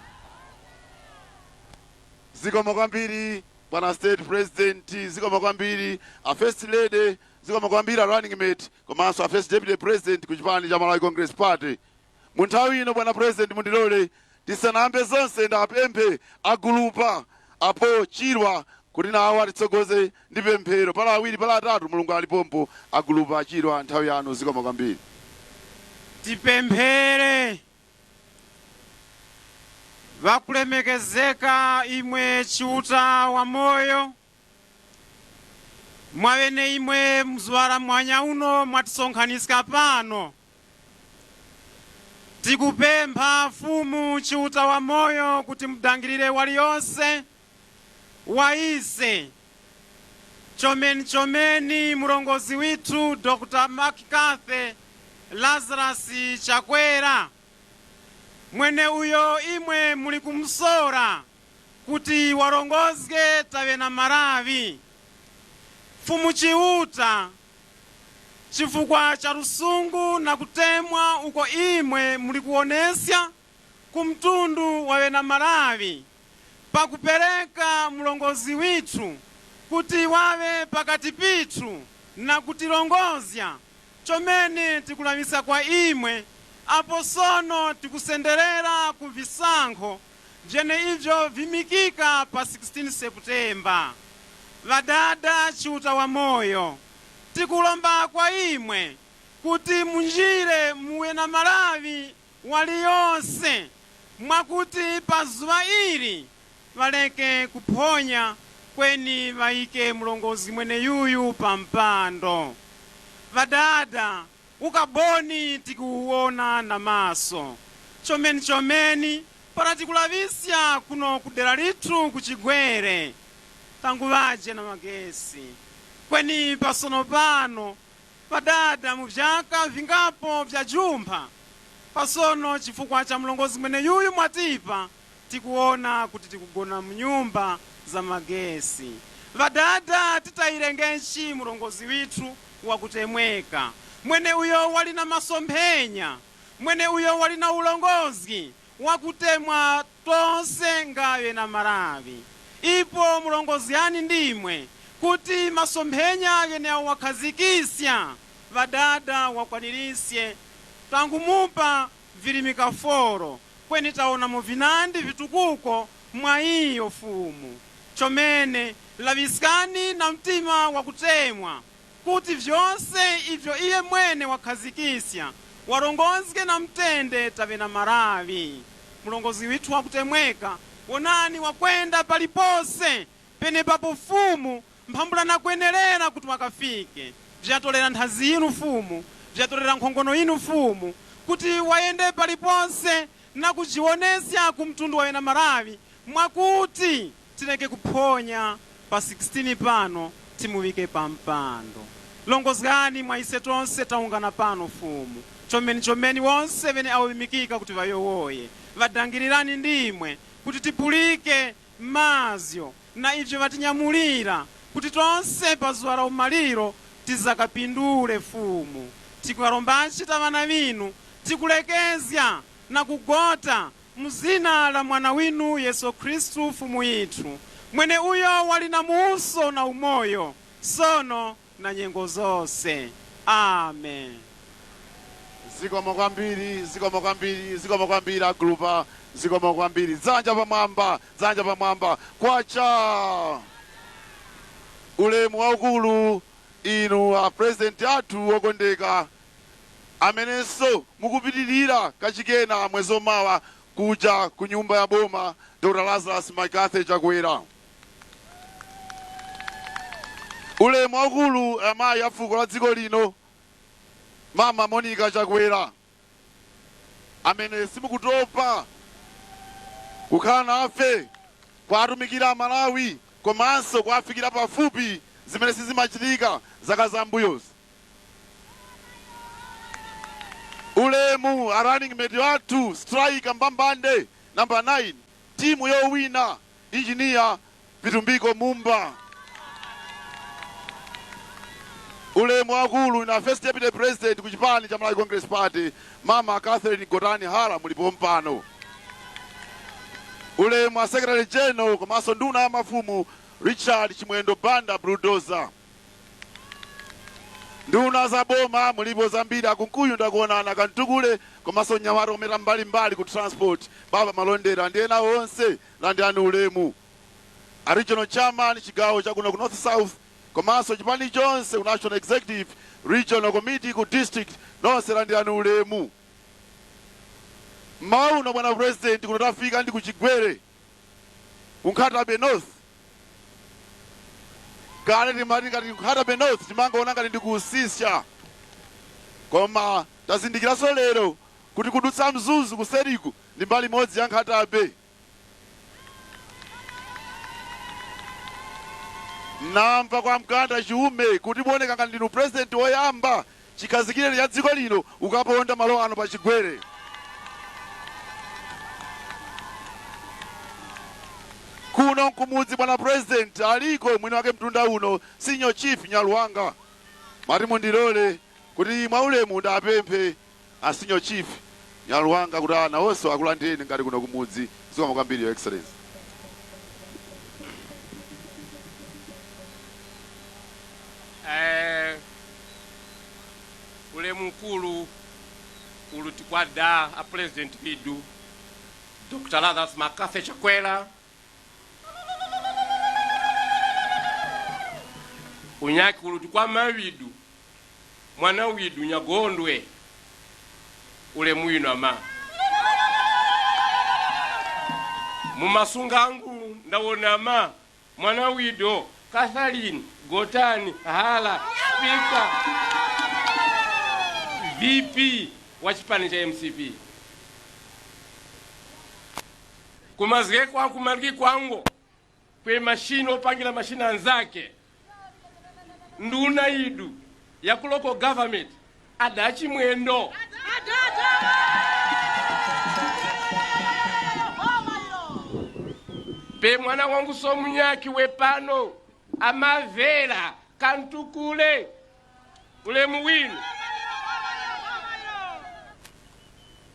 [SPEAKER 6] Zikomo kwambiri, bwana State President. Zikomo kwambiri, a First Lady. Zikomo kwambiri, a running mate komanso a First Deputy President ku chipani cha Malawi Congress Party. Mu nthawi ino, bwana President, mundilole tisanayambe zonse ndapemphe agulupa apo Chirwa kuti nawo atitsogoze ndi pemphero, pala awiri pala atatu. Mulungu alipompo. Agulupa Achirwa, nthawi yanu. Zikomo kwambiri.
[SPEAKER 7] Tipemphere. Vakulemekezeka imwe Chiuta wa moyo, mwawene imwe mzuwa la mwanya uno mwatisonkhanisika pano, tikupempha Fumu Chiuta wa moyo kuti mudangirire waliyonse wa ise, chomeni chomeni mulongozi withu Dr McCarthy Lazarus Chakwera, mwene uyo imwe muli kumsora kuti walongozge tawe na Malawi. Fumu Chiuta, chifukwa cha lusungu na kutemwa uko imwe muli kuonesya kumtundu wawe na Malawi pakupereka mlongozi withu kuti wawe pakati pithu na kutilongozya, chomene tikulamisa kwa imwe apo sono tikusenderera ku visankho vyene ivyo vimikika pa 16 Septemba. Vadada Chiuta wa moyo, Tikulomba kwa imwe kuti munjire muwe na Malawi waliyonse, mwakuti pa zuwa ili valeke kuphonya kweni vayike mlongozi mwene yuyu pa mpando. Vadada, ukaboni tikuwona na maso chomeni chomeni para tikulavisya kuno kudera lithu kuchigwere tanguvaje na magesi kweni pasono pano. Padada, muvyaka vingapo vyajumpha pasono chifukwa cha mlongozi mwene yuyu mwatipa, tikuona kuti tikugona mnyumba za magesi. Vadada, titayilengenshi mlongozi withu wakutemweka mwene uyo wali na masomphenya, mwene uyo wali na ulongozi wakutemwa tonse ngawe na Malawi. Ipo mulongozi yani ndimwe kuti masomphenya yenewo wakhazikisya, vadada, wakwanirisye. Tangumupa vilimika foro kweni taona muvinandi vitukuko mwa iyo fumu. Chomene lavisikani na mtima wakutemwa kuti vyonse ivyo iye mwene wakhazikisya walongozike na mtende tave na Malawi. Mulongozi withu wakutemweka, wonani wakwenda palipose pene papo fumu mphambula nakuyenerera kuti wakafike. Vyatolera nthazi inu fumu, vyatolera nkhongono inu fumu, kuti wayende paliponse na kuchionesya ku mtundu wa wena Malawi, mwakuti tileke kuphonya pa 16 pano timuwike pa mpando. Longozgani mwa ise tonse taungana pano fumu, chomeni chomeni wonse vene awimikika kuti vayowoye vadangirirani ndimwe kuti tipulike mazyo na ibyo vatinyamulira kuti tonse pazuwa la umaliro tizakapindule fumu. Tikukalombanci vana vinu, tikulekezya na kugota muzina la mwana winu Yesu Khristu fumu yithu, mwene uyo wali na muuso na umoyo sono na nyengo zonse. Amen.
[SPEAKER 6] Zikomo kwambiri, zikomo kwambiri, zikomo kwambiri agulupa, zikomo kwambiri. Dzanja pamwamba, dzanja pamwamba, kwacha! Ulemu waukulu inu a president athu okondeka amenenso mukupitirira kachikena mwezi omawa kuja ku nyumba ya boma, Dr Lazarus McCarthy Chakwera. Ulemu waukulu amayi a fuko la dziko lino, Mama Monica Chakwera, amene simukutopa kukhala nafe kwatumikira Malawi komanso kwafikira pafupi zimene sizimachitika zaka zambuyozi. Ulemu a running mate wathu, striker mbambande, namba 9, timu yowina, Engineer Vitumbiko Mumba. Ulemu wakulu na first deputy president ku chipani cha Malawi Congress Party, Mama Catherine Gotani Hara, mulipo mpano. Ulemu a secretary general komanso nduna ya mafumu, Richard Chimwendo Banda Bulldozer. Nduna za boma mulipo zambiri, akunkuyu ndakuonana, kantukule komanso nyamata ometa mbalimbali ku transport, Baba Malondera ndi ena onse, landirani ulemu. A regional chairman chigawo chakuno ku North South komanso chipani chonse ku national executive, regional committee, ku district, nonse landirani ulemu. Mmawa uno, bwana president, kuno tafika ndi kuchigwere ku Nkhata Bay North. Kale timati ngati Nkhata Bay North timangoona ngati ndi kusisya, koma tazindikiranso lero kuti kudutsa Mzuzu kuseriku ndi mbali imodzi ya Nkhata Bay. Namva kwa Mkanda Chiume kuti muoneka ngati ndinu president woyamba chikhazikireni cha dziko lino ukaponda malo ano pa Chigwere. Kuno nkumudzi, bwana president, aliko mwini wake mtunda uno, Senior Chief Nyaluwanga. Mati mundilole kuti mwaulemu ndapemphe a Senior Chief Nyaluwanga kuti ana onse akulandireni ngati kuno kumudzi. Zikomo kwambiri, Your Excellency.
[SPEAKER 8] Ulemu mkulu uluti kwa da a president bidu Dr Lazarus McCarthy Chakwera, unyaki uluti kwa mawidu. Mwana widu Nyagondwe, ulemu winu ama. Mumasunga angu ndawona ama mwana wido Catherine Gotani Hala, Speaker, VP wa chipani cha MCP. Kumazike kwangu, kumaliki kwangu kwe mashini opangira mashini anzake, nduna idu ya ku local government adachimwendo. Pe mwana wangu somunyaki wepano amavera kantukule, ulemu winu.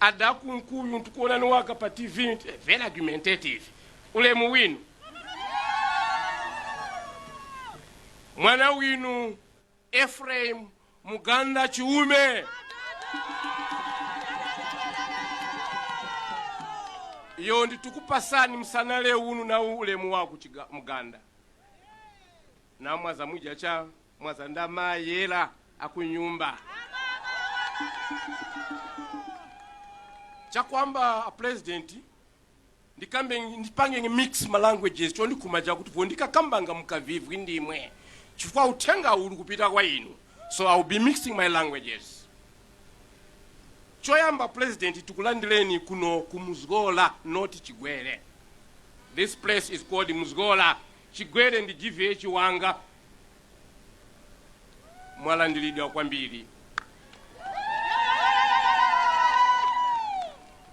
[SPEAKER 8] Adakunkuyu ntukuona niwaka pa TV, very argumentative, ulemu winu. Mwana winu Ephraim Muganda Chiume, iyo nditukupasani msanale unu na ulemu wako Muganda. Na mwaza mwija cha mwaza ndamayela akunyumba chakwamba a president ndikambe ndipange mix ma languages chondikuma chakuti vo ndikakambanga mukavivwi ndimwe chifukwa uthenga uli kupita kwa inu, so I will be mixing my languages. Choyamba, president, tikulandireni kuno ku Muzgola, not Chigwere. This place is called Muzgola. Chigwere ndi GVH wanga. Mwalandiridwa kwambiri.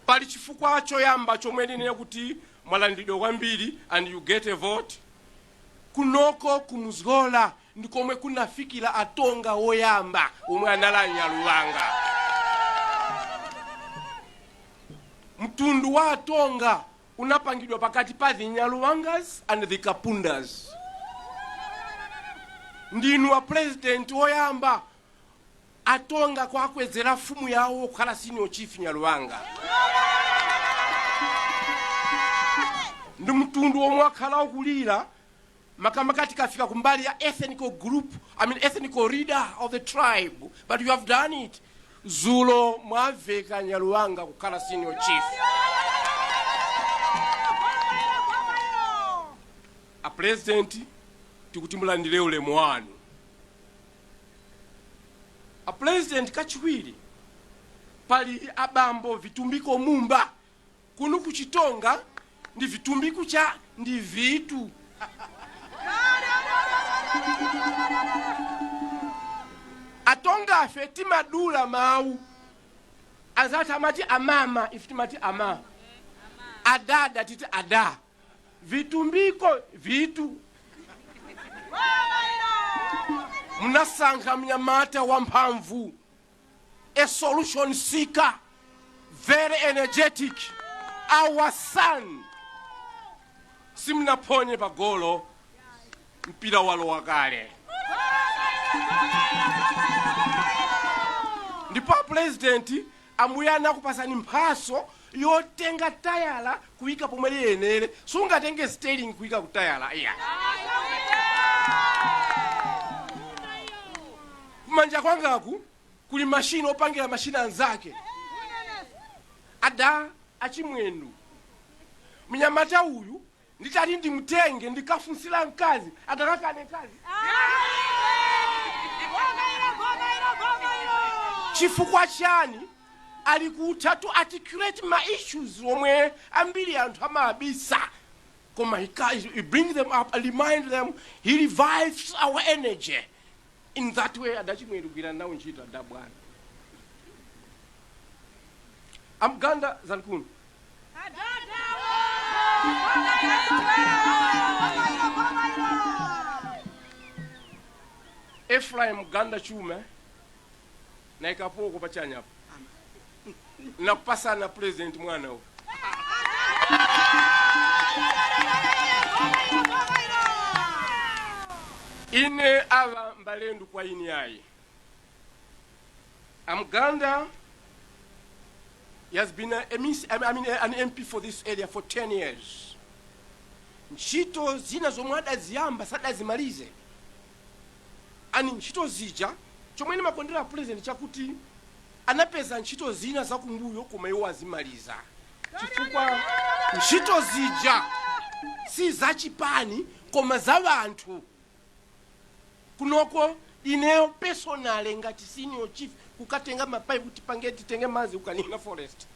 [SPEAKER 8] Pali chifukwa choyamba chomwe ndinena kuti mwalandiridwa kwambiri and you get a vote. Kunoko ku Muzgola ndikomwe kunafikira atonga woyamba omwe anali Nyaluwanga. Mtundu wa atonga unapangidwa pakati pa the Nyaluwangas and the Kapundas. Ndinu wa president woyamba atonga kwakwezera fumu yawo kukhala senior chief Nyaluwanga. Ndi mtundu omwe wakhala ukulira makamaka tikafika kumbali ya ethnical group, I mean ethnical leader of the tribe, but you have done it. Zulo mwaveka Nyaluwanga kukhala senior chief. A president, tikuti mulandire ulemu wanu. A president, kachiwiri pali abambo Vitumbiko Mumba. Kuno kuchitonga ndi Vitumbiko cha ndi vitu. Atonga afe timadula mau azati amati amama, ife timati ama, adada titi ada, Vitumbiko vitu. Munasankha mnyamata wamphamvu, a solution seeker, very energetic, our son. Simunaponye pagolo, mpira walowa kale. Ndipo president, ambuye anakupasani mphaso yotenga tayala kuyika pomwe liyenere. Sungatenge steering kuyika ku tayala iya. Kumanja kwangaku kuli mashini opangira mashini anzake ada achimwendu. Mnyamata uyu nditati ndimutenge ndikafunsira mkazi atakakane mkazi chifukwa chani? Ali kutha to articulate ma issues omwe ambiri anthu amabisa, koma he bring them up and remind them. He revives our energy in that way. Adachimwendu, gwira nawo ntchito adabwana amganda zalikuni. Ephraim Ganda Chume na ikapoko pachanya apo nakupasana president mwana uyu. Ine ava mbalendu kwa ini ayi. Amganda, he has been a, I mean, an MP for this area for 10 years. Ntchito zina zomwe adaziyamba sadazimalize, ani ntchito zija. Chomwe ndimakondera President chakuti anapeza ntchito zina zakumbuyo, koma iwo azimaliza, chifukwa ntchito zija si zachipani koma za vanthu. Kunoko ineyo personally ngati senior chief kukatenga mapaipi kuti pange titenge madzi kukanina forest,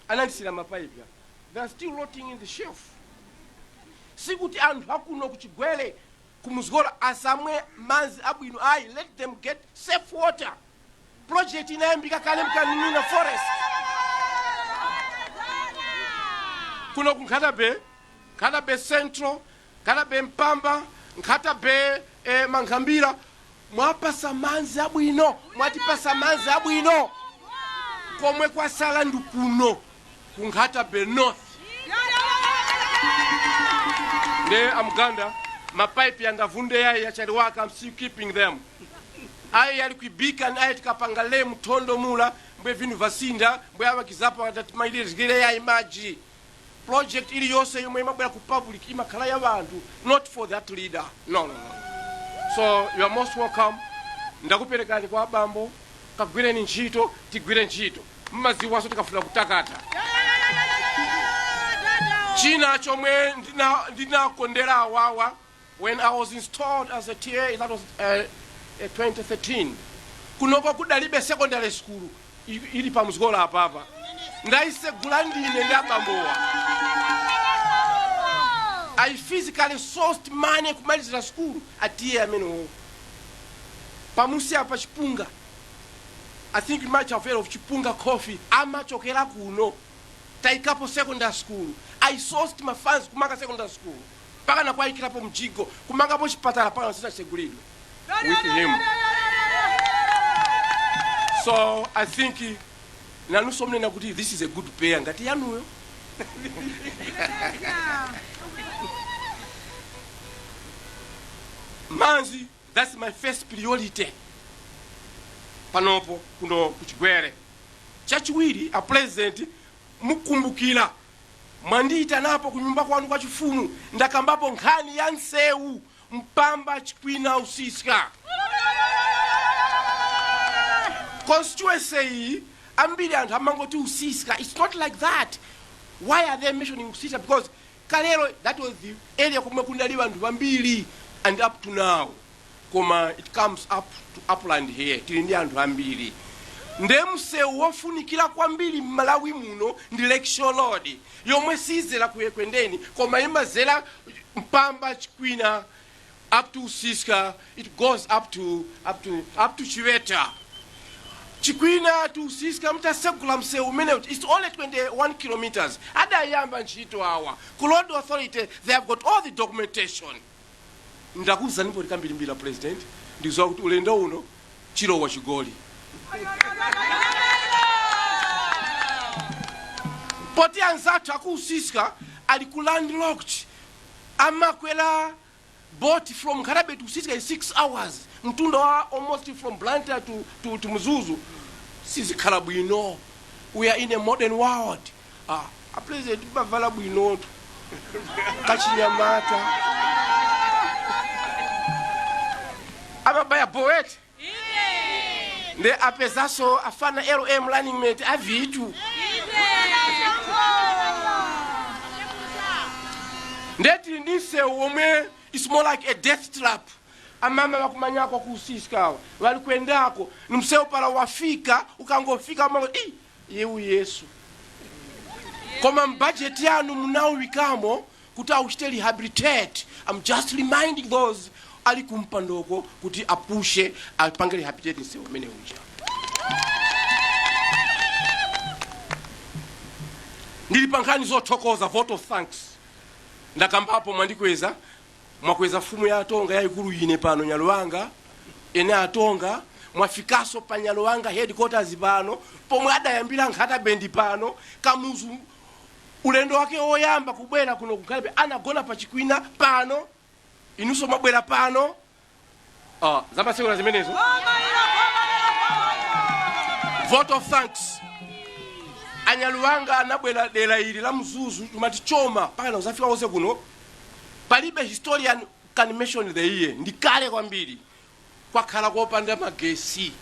[SPEAKER 8] anandisira mapaipi apa. They are still rotting in the shelf. Sikuti anthu akuno kuchigwere kumuzgola asamwe madzi abwino ayi. Let them get safe water. Project inayambika kale mkanina forest. Kuno ku Nkhata Bay, Nkhata Bay Central, Nkhata Bay Mpamba, Nkhata Bay Mankhambira, mwapasa madzi abwino, mwatipasa madzi abwino. Komwe kwasala ndi kuno ku Nkhata Bay North. Nde amganda mapaipi yangavunde yayi yachaliwaka. I'm still keeping them. Ayi yali kuibika ni ayi tikapanga le mthondo mula mbwe vinhu vasinda mbwe avakizapo atatimailizire yayi maji. Project iliyonse yomwe imabwera ku public imakhala ya vanthu, not for that leader, no, no, no. So you are most welcome. Ndakuperekani kwa abambo, kagwireni ntchito, tigwire ntchito. Mmaziwaso tikafuna kutakata. China chomwe ndinakondera awawa, when I was installed as a TA, that was 2013, kunoko kudalibe secondary school ili pamuzikola apapa. Ndayisegula ndine ndi abambowa. I physically sourced money kumalizira school atiye amenewo pamusi apa Chipunga. I think you might have heard of Chipunga Coffee. Amachokera kuno. Taikapo secondary school. I sourced my funds kumanga secondary school mpaka nakwayikirapo mjigo, kumangapo chipatala paka sisachegulidwe with him. So I think nanunso mnena kuti this is a good pair ngati yanuyo. Manzi, that's my first priority panopo kuno kuchigwere. Chachiwiri, a President, mukumbukira mwandiyitanapo kunyumba kwanu kwa chifumu, ndakambapo nkhani ya nsewu Mpamba Chikwina Usisya. Constituency iyi ambiri anthu amangoti Usisya. It's not like that. Why are they mentioning Usisya? Because kalero that was the area komwe kunali anthu ambiri, and up to now. Koma it comes up to upland here, tili ndi anthu ambiri. Nde msewu wofunikira kwambiri m'Malawi muno ndi Lakeshore Road, yomwe sizera ku Ekwendeni koma imazera Mpamba, Chikwina, up to Usisya. It goes up to Chiweta. Chikwina to Usisya, mutasegula msewu umene, it's only 21 kilometers. Adayamba ntchito awa ku Road Authority. They have got all the documentation. Ndakuwuzanipo kambirimbiri, President, ndizowa kuti ulendo uno chilowa chigoli poti anzathu akuusisya ali ku landlocked. Amakwera boat from Nkhata Bay to Usisya is 6 hours, mtunda wa almost from Blantyre to Mzuzu. Sizikhala bwino. We are in a modern world. Ah, a President bavala bwinotu kachinyamata amabaya boet nde apezaso afana LM running mate avitu. Ndeti ndi msewu omwe is more like a death trap. Amama vakumanyako kuusiskawa vali kuendako ni msewu pala wafika, ukangofika umango i yewu Yesu. Koma mbudget yanu munawikamo kuti auchite rehabilitate. I'm just reminding those ali kumpandoko kuti apushe apange rehabilitate msewu umene uja. Ndili pa nkhani zothokoza, vote of thanks. Ndakambapo, mwandikweza, mwakweza mfumu ya Atonga yayikulu ine pano Nyaluwanga, ene Atonga. Mwafikaso pa Nyaluwanga headquarters pano pomwe adayambira Nkhata Bay pano. Kamuzu ulendo wake woyamba kubwera kuno ku Nkhata Bay anagona pa Chikwina pano. Inunso mwabwera pano. Ah, zapasekula zimenezo. Vote of thanks. Anyaluwanga anabwera dera ili la Mzuzu, tumati Choma, mpaka uzafika konse kuno. Palibe historian can mention the year, ndi kale kwambiri. Kwakhala kopanda magesi,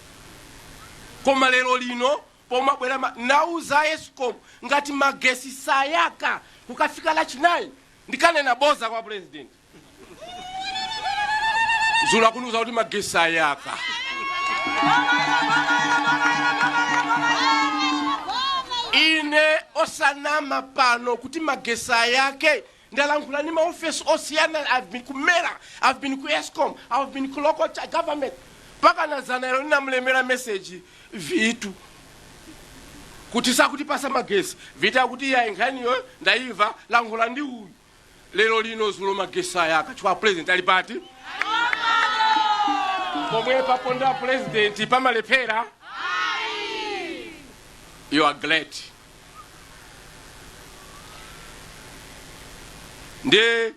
[SPEAKER 8] koma lero lino pomabwera nauza ESCOM, ngati magesi sayaka kukafika Lachinayi, ndikanena boza kwa President. Zula kunuza kuti magesi ayaka. Ine osanama pano kuti magesi ayake. Ndalankhula ndi maofesi osiyana. I've been ku MERA, I've been ku ESCOM, I've been ku local government, mpaka nazana ilo ndinamulembera message Vitu kuti sakutipasa magesi. Vitu akuti, "Iya, nkhaniyo ndayimva, lankhula ndi uyu." Lero lino, zulo, magesi ayaka chifukwa President ali pati? Pomwe paponda President pamalephera? You are great. Nde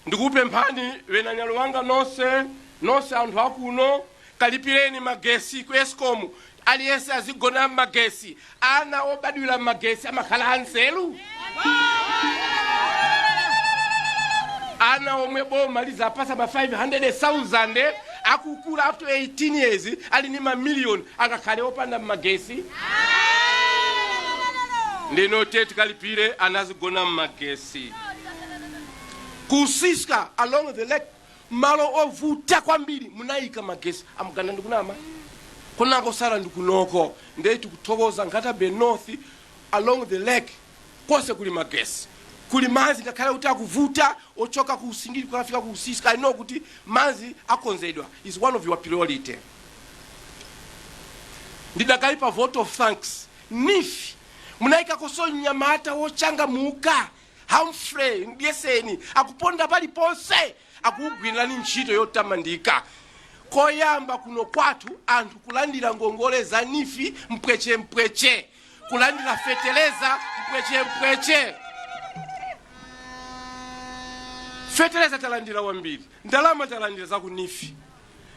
[SPEAKER 8] ndikupemphani venanyalo wanga nonse, nonse anthu akuno, kalipireni magesi ku ESCOM. Aliyense azigona mmagesi. Ana obadwira mmagesi amakhala anzeru. Ana omwe boma lizapasa ma 500,000 akukula up to 18 years ali ni mamiliyoni, angakhale opanda mmagesi? Ndino te tikalipire, anazigona mmagesi. Kusiska along the lake, malo ovuta kwambiri, munayika magesi. Amuganda, ndikunama? Kunako sala ndikunoko. Ndiye tikuthokoza Nkhata Bay North, along the lake konse kuli magesi, kuli madzi, ngakhale kuti akuvuta ochoka ku Usingiri kukafika ku Usiska. I know kuti madzi akonzedwa, is one of your priority. Ndidakali pa vote of thanks. NEEF munayikakonso mnyamata wochangamuka, Humphrey Mdyeseni, akuponda paliponse, akugwirirani ntchito yotamandika. Koyamba kuno kwathu anthu kulandira ngongole za NEEF mpwechempweche, kulandira feteleza mpwechempweche. Feteleza talandira wambiri, ndalama talandira za ku NEEF.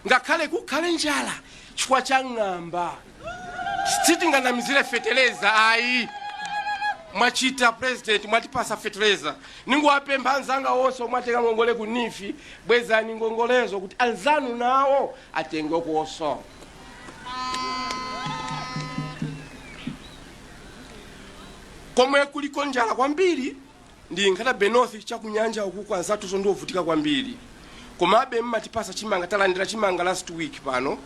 [SPEAKER 8] Ngakhale kukhale njala chifukwa cha ng'amba, sitinganamizire feteleza ayi. Mwachita, President, mwatipasa feteleza. Ninguwapempha anzanga onse omwe atenga ngongole ku NEEF, bwezani ngongolezo kuti anzanu nawo atenge kuoso. Komwe kuliko njala kwambiri ndi Nkhata Bay North, chakunyanja ukuku, anzathuso ndiovutika kwambiri. Komabe mmatipasa chimanga, talandira chimanga last week pano,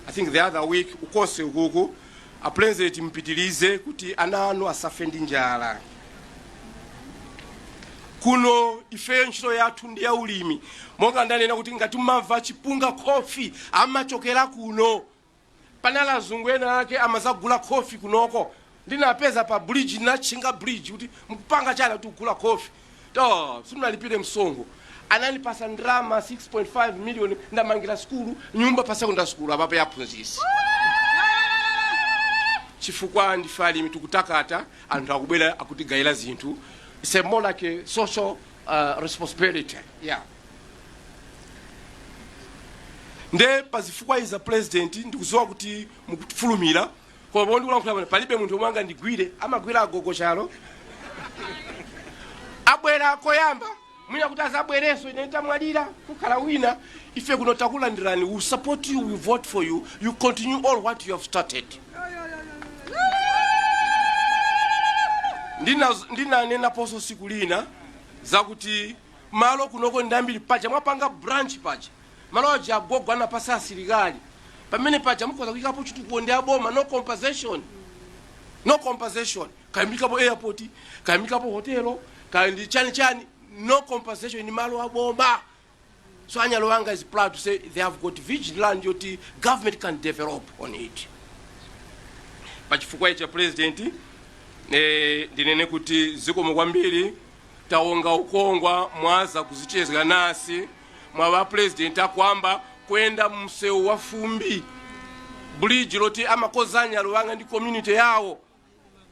[SPEAKER 8] I think the other week, ukonse ukuku. A President, mpitilize kuti ana anu asafe ndi njala. Kuno ifeyo ntchito yathu ndi ya ulimi. Monga ndanena kuti ngati mumamva Chipunga Coffee, amachokera kuno. Panali azungu ena ake amazagula coffee kunoko. Ndinapeza pa bridge, ndinatchinga bridge kuti, "Mukupanga chani?" Kuti, "Kugula coffee." To simunalipire msonkho. Anandipasa ndalama 6.5 million, ndamangira skulu nyumba pa secondary school apapo yaphunzisi, chifukwa ndife alimi. Tikutakata, anthu akubwera akutigayira zinthu. It's a more like a social responsibility, yeah. Nde pazifukwa iza, President, ndikuziwa kuti mukufulumira, koma pomwe ndikulankhula pano palibe munthu omwe angandigwire. Amagwira agogo chalo abwera koyamba, mwina kuti azabwerenso ine nditamwalira, kukhala wina. Ife kuno takulandirani. We support you, we vote for you, you continue all what you have started. Ndinanenaponso siku lina zakuti malo kunoko ndambiri. Paja mwapanga branch paja, malo aja agogo anapasa asilikali, pamene paja mukhoza kuyikapo chitukuko ndi aboma, no compensation, no compensation. Kayimikapo airport, kayimikapo hotelo, kaya ndi chani chani, no compensation, ni malo aboma. So Anyalowanga is proud to say they have got virgin land yoti government can develop on it. Pachifukwa icha, President, ndinene kuti zikomo kwambiri. Taonga ukongwa mwaza kuzichezera nasi. Mwava President akwamba kuyenda msewu wa fumbi, bridge loti amakoza Anyalowanga ndi community yawo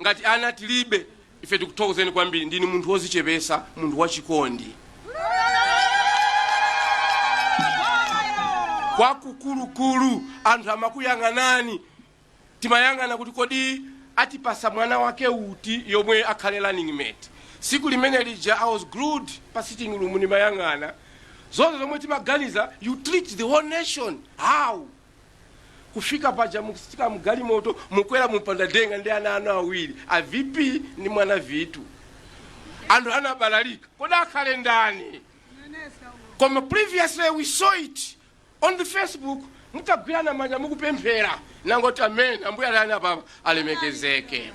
[SPEAKER 8] ngati ana tilibe. Ife tikuthokozeni kwambiri. Ndini munthu wozichepesa, munthu wachikondi kwakukulukulu. Anthu amakuyang'anani, timayang'ana kuti kodi atipasa mwana wake uti yomwe akhale running mate. Siku limene lija I was glued pa sitting room, ndimayang'ana. Zonse zomwe timaganiza, you treat the whole nation how? Kufika paja mukusika mgalimoto, mukwera mupanda denga ndi ana anu awiri, a VP ndi mwana Vitu. Anthu anabalalika, kodi akhale ndani? Koma previously we saw it on the Facebook, mutagwirana manja mukupemphera, nangoti amen, Ambuye alani apapa alemekezeke.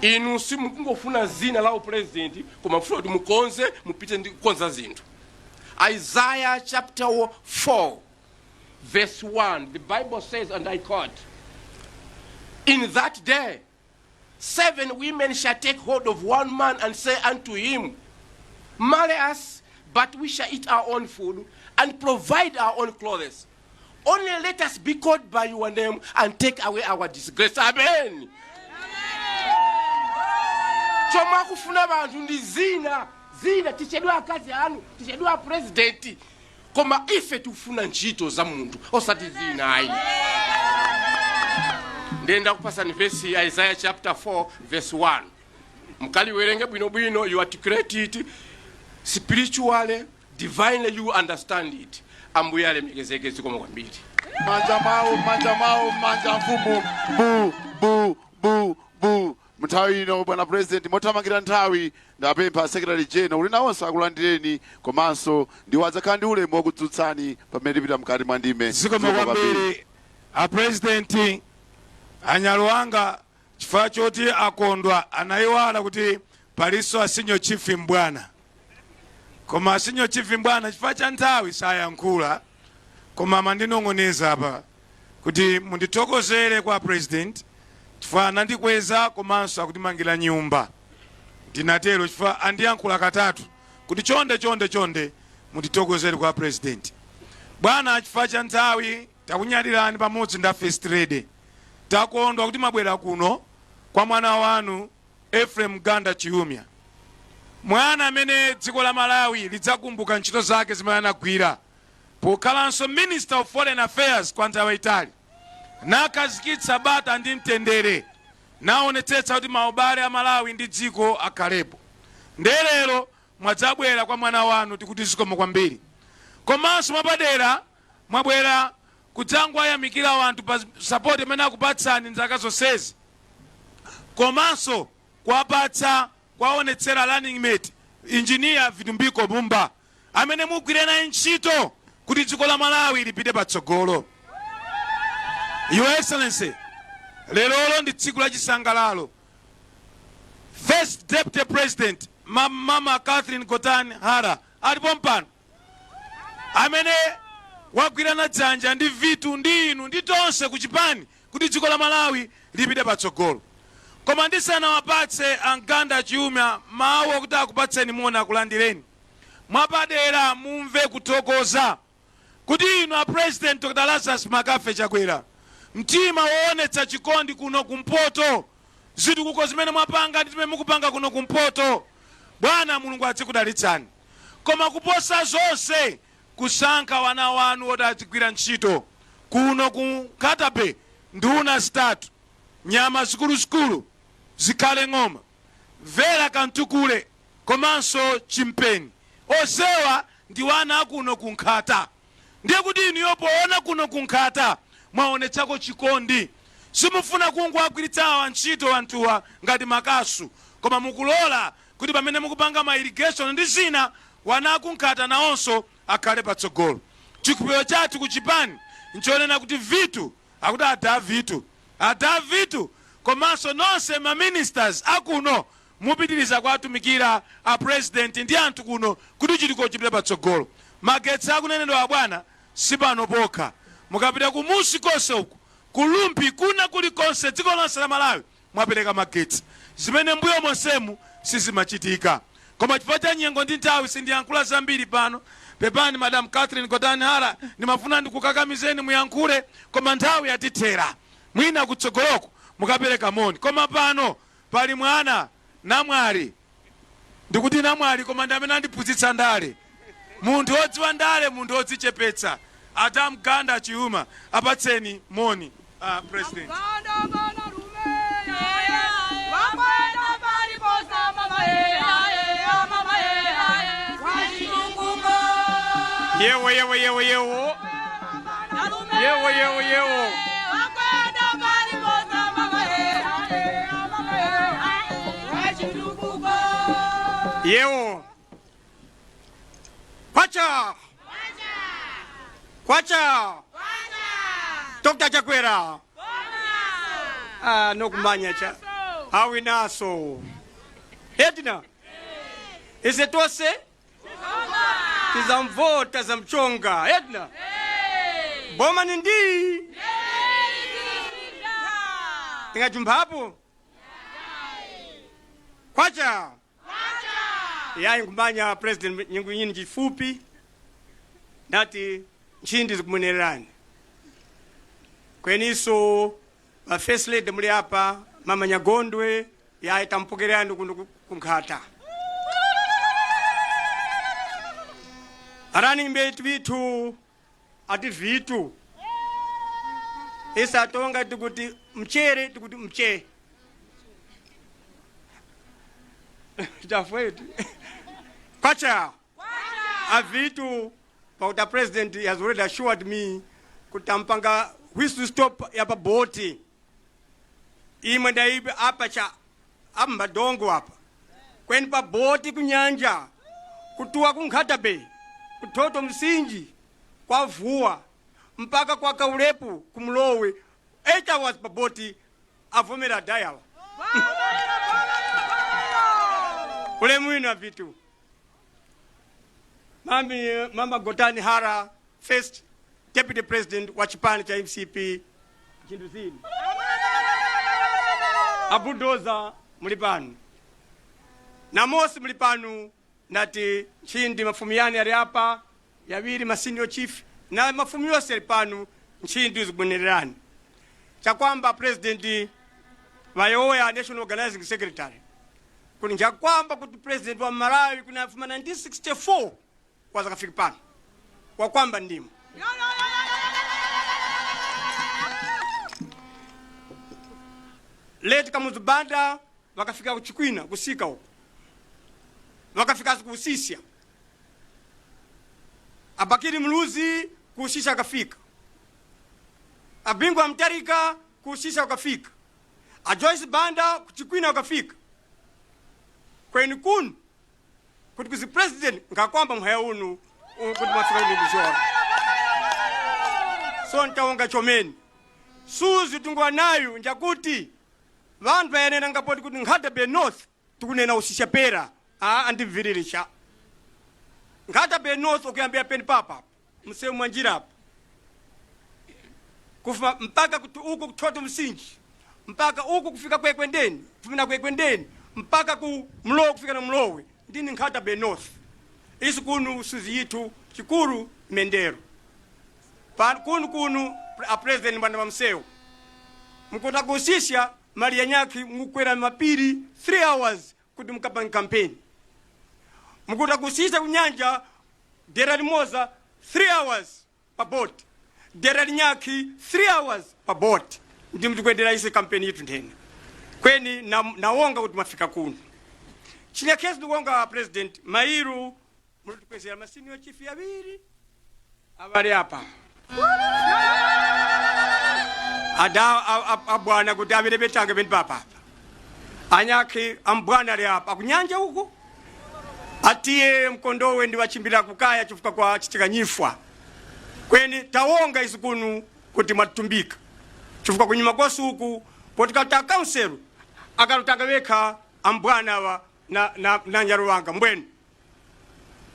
[SPEAKER 8] Inu simukungofuna zina la upresident, koma mufuna kuti mukonze, mupite ndi kukonza zinthu. Isaiah chapter 4 verse 1, the Bible says, and I quote, "In that day seven women shall take hold of one man and say unto him, 'Marry us, but we shall eat our own food and provide our own clothes. Only let us be called by your name and take away our disgrace.'" Amen. Chomwe akufuna vanthu ndi zina zina, tichedwe akazi anu, tichedwe apresidenti, koma ife tikufuna ntchito za munthu, osati zina ayi. Ndiye ndakupasani vesi, Isaiah chapter 4 verse 1, mkaliwerenge bwinobwino. You articulate it spiritually, divinely, you understand it. Ambuye alemekezeke. Zikomo kwambiri.
[SPEAKER 6] Manja mawo, manja mawo, manja mfumu. Bu bu bu bu. Nthawi ino, bwana President, mothamangira nthawi, ndapempha Secretary General kuti nawonso akulandireni, komanso ndiwo adzakhala ndi ulemu wokudzutsani pamene tipita mkati mwa ndime.
[SPEAKER 3] Zikomo kwambiri, apresidenti. Anyaluwanga, chifukwa choti akondwa, anayiwala kuti palinso a Senior Chief Mbwana. Koma a Senior Chief Mbwana, chifukwa cha nthawi, sayankhula, koma amandinong'oneza apa kuti mundithokozere kwa President chifukwa anandikweza komanso akutimangira nyumba. Ndinatero chifukwa andiyankhula katatu kuti chonde, chonde, chonde, mundithokozere kwa President. Bwana, chifukwa cha nthawi, takunyadirani pamodzi nda First Lady. Takondwa kuti mwabwera kuno kwa mwana wanu Ephraim Ganda Chiumia, mwana amene dziko la Malawi lidzakumbuka ntchito zake zimene anagwira pokhalanso Minister of Foreign Affairs kwa nthawi yayitali, nakhazikitsa bata ndi mtendere, naonetsetsa kuti maubale a Malawi ndi dziko akhalepo. Ndelero mwadzabwera kwa mwana wanu, tikuti zikomo kwambiri. Komanso mwapadera mwabwera kudzangoyamikira wanthu pa support imene akupatsani nzaka zonsezi, komanso kuwapatsa, kuwaonetsera running mate, Engineer Vitumbiko Mumba, amene mugwire naye ntchito kuti dziko la Malawi lipite patsogolo. Your Excellency, lerolo ndi tsiku la chisangalalo. First Deputy President, Mama Catherine Gotani Hara, alipo mpano, amene wagwirana dzanja ndi Vitu ndi inu ndi tonse ku chipani kuti dziko la Malawi lipite patsogolo. Koma ndisanawapatse a Ganda Chiumia mawu okuti akupatseni moni, akulandireni, mwapadera mumve kuthokoza kuti inu a President Dr Lazarus McCarthy Chakwera, mtima woonetsa chikondi kuno kumpoto, zitukuko zimene mwapanga ndi zimene mukupanga kuno kumpoto, bwana, Mulungu adzikudalitsani. Koma kuposa zonse, kusankha wana wanu oti adzigwira ntchito kuno ku Nkhata Bay, nduna zitatu, nyama zikuluzikulu, Zikhale Ng'oma, Vera Kantukule komanso Chimpeni, onsewa ndi wana akuno ku Nkhata. Ndiye kuti inuyo poona kuno ku Nkhata mwaonetsako chikondi. Simufuna kungowagwiritsa awa ntchito anthuwa ngati makasu, koma mukulola kuti pamene mukupanga ma irrigation ndi zina, wana akunkhata nawonso akhale patsogolo. Chikhulupiriro chathu ku chipani nchonena kuti Vitu, akuti ada Vitu, ada Vitu, komanso nonse ma ministers akuno mupitiriza kuwatumikira a President ndi anthu kuno kuti chitukuko chipite patsogolo. Magetsi akunenedwa, bwana, si pano pokha. Mukapita kumusi konse uku, kulumpi kuna, kulikonse, dziko lonse la Malawi mwapereka magetsi, zimene mbuyo monsemu sizimachitika. Koma chifukwa cha nyengo ndi nthawi, sindiyankhula zambiri pano. Pepani, Madam Catherine Gotani Hara, ndimafuna ndikukakamizeni muyankhule, koma nthawi yatithera. Mwina kutsogoloko mukapereka moni. Koma pano pali mwana namwali, ndikuti namwali koma ndi amene andiphunzitsa ndale, munthu wodziwa ndale, munthu wodzichepetsa, Adam Ganda Chiuma. Apatseni moni, President.
[SPEAKER 9] Ganda bana rume wakwenda paliposa mama e ae mama e ae wachitukuko.
[SPEAKER 7] Yewo yewo yewo yewo yewo yewo yewo. Yewo. Kwacha. Kwacha. Dr. Chakwera. Ah, nokumanya cha. Awinaso. Edna. Ise tose? Tizamvota zamchonga. Edna. Boma ni ndi. Tingajumphapo? Kwacha. Yayi nkumanya president nyingu yini chifupi nati nchindi zikumunererani kweniso va first lady muli apa mama Nyagondwe yayi tampokerani kuno kunkhata running mate vitu ati vitu isatonga tikuti mchere tikuti mche tafwetu. Kwacha. Avitu pauta president has already assured me kutampanga whistle stop ya paboti imwe ndaibe apa cha apa madongo apa kweni paboti kunyanja kutuwa kunkhata bay kutoto msinji kwavuwa mpaka kwa kaulepu kumlowe 8 hours paboti avomera dayawa ulemu ino avitu. Mami, Mama Gotani Hara, first deputy president wa chipani cha MCP Chinduzini. Abudoza muli pano. Namosi muli pano nati nchindi mafumu yani ali apa yawiri ma senior chief na mafumu yose ali pano nchindi zikubonererani. Chakwamba president vayoya national organizing secretary kuni njakwamba kuti president wa Malawi kuna 1964 kwaza kafika pano wakwamba ndimo leti Kamuzubanda wakafika kuchikwina kusika huko wakafika kusisya abakiri mluzi kusisha akafika abingwa mtarika kusisha wakafika a Joyce Banda kuchikwina wakafika kweni kunu kuti kuzi president ngakwamba mhaya unu kuti mafika ndikuchora so ntaonga chomeni suzi tungwa nayo njakuti vantu vayenera ngapoti kuti Nkhata Bay North tikunena usisha pera a andibviririsha Nkhata Bay North ukuyambira peni papa mseu mwanjira apa kufuma mpaka kuti uku kuthoto msinji mpaka uku kufika kwekwendeni kufumina kwekwendeni mpaka ku mlowe kufika na mlowe ndini Nkhata Bay North isi kunu suzi yitu chikuru mendero pa kunu kunu a president bwana wa mseu mkuta kusisha mali ya nyaki mukwera mapiri 3 hours kuti mukapanga campaign mkuta kusisha kunyanja dera limoza 3 hours pa boat dera linyaki 3 hours pa boat ndi mtikwendera isi campaign yitu nthena kweni nawonga kuti mafika kuno chinyakezi ndikuonga president mairu mulitikwezera ma senior chief yaviri avali apa ada abwana kuti avire betange peni papapa anyakhe ambwana ali apa akunyanja uku atiye mkondowe ndi wachimbira kukaya chifukwa kwa chitikanyifwa kweni tawonga izi kunu kuti mwatumbika chifukwa kunyuma kwasuku potikata council akalutanga wekha ambwana wa na nyaruwanga mbwenu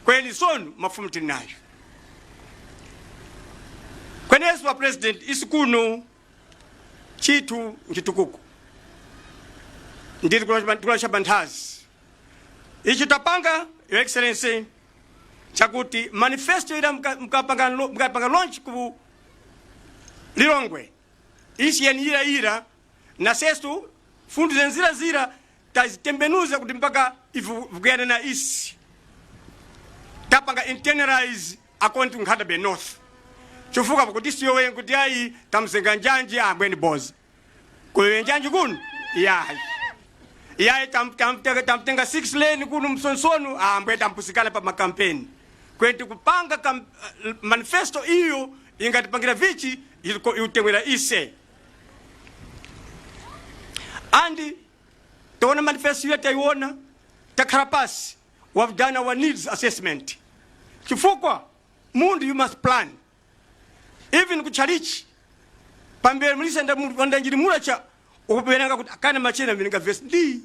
[SPEAKER 7] kweni sonu mafumu tinayo kwenesu wa president isikuno chitu nchitukuko ndiri kulasha banthazi ichi tapanga your excellency chakuti manifesto ila mukapanga launch ku Lilongwe isi yani ira ira na sestu fundu zenzira zira tazitembenuza kuti mpaka ivugane na isi tapanga internalize according to Nkhata Bay North chifukwa pakuti siyo kuti ayi tamzenga njanji ambweni boza kuwe njanji kuno yayi yayi tamtenga 6 lane kuno msonsonu ambwe tampusikana pa makampeni
[SPEAKER 9] Kwenti kupanga manifesto iyo ingatipangira vichi iutemwera ise. And taona manifesto iyo, taiona, takhala pasi, we have done our needs assessment, chifukwa mundu you must plan. Even kuchalichi pambere mulisenda wandanjiri cha ukuperenga kuti akana machena mberenga verse ndi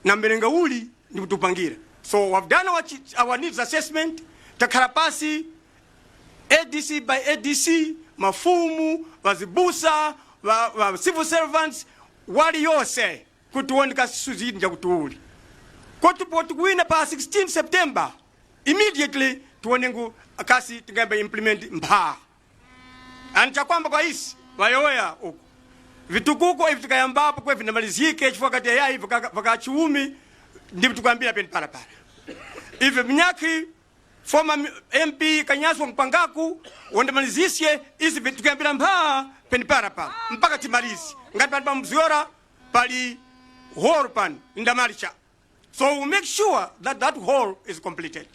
[SPEAKER 9] na mberenga uli ndi kutupangira. So we have done our needs assessment. Takhala pasi ADC by ADC, mafumu, vazibusa, va civil servants wali yonse, kuti uoneka suzidi njakuti uli koti poti kuwina pa 16 September, immediately tione ngu kasi tingayamba implement mpha. And chakwamba kwa isi vayoya uku vitukuko ivi tikayambapo kwe vinamalizike, chifukwa kati yayi vakachiumi ndipo tikuyambira peni parapara ivi mnyakhi former MP Kanyaswa Mpangaku wandamalizisye izi tikuyambira mpha peni parapara mpaka timalize. Ngati pali pamziora pali hall pano ndamalicha, so we make sure that that hall is completed.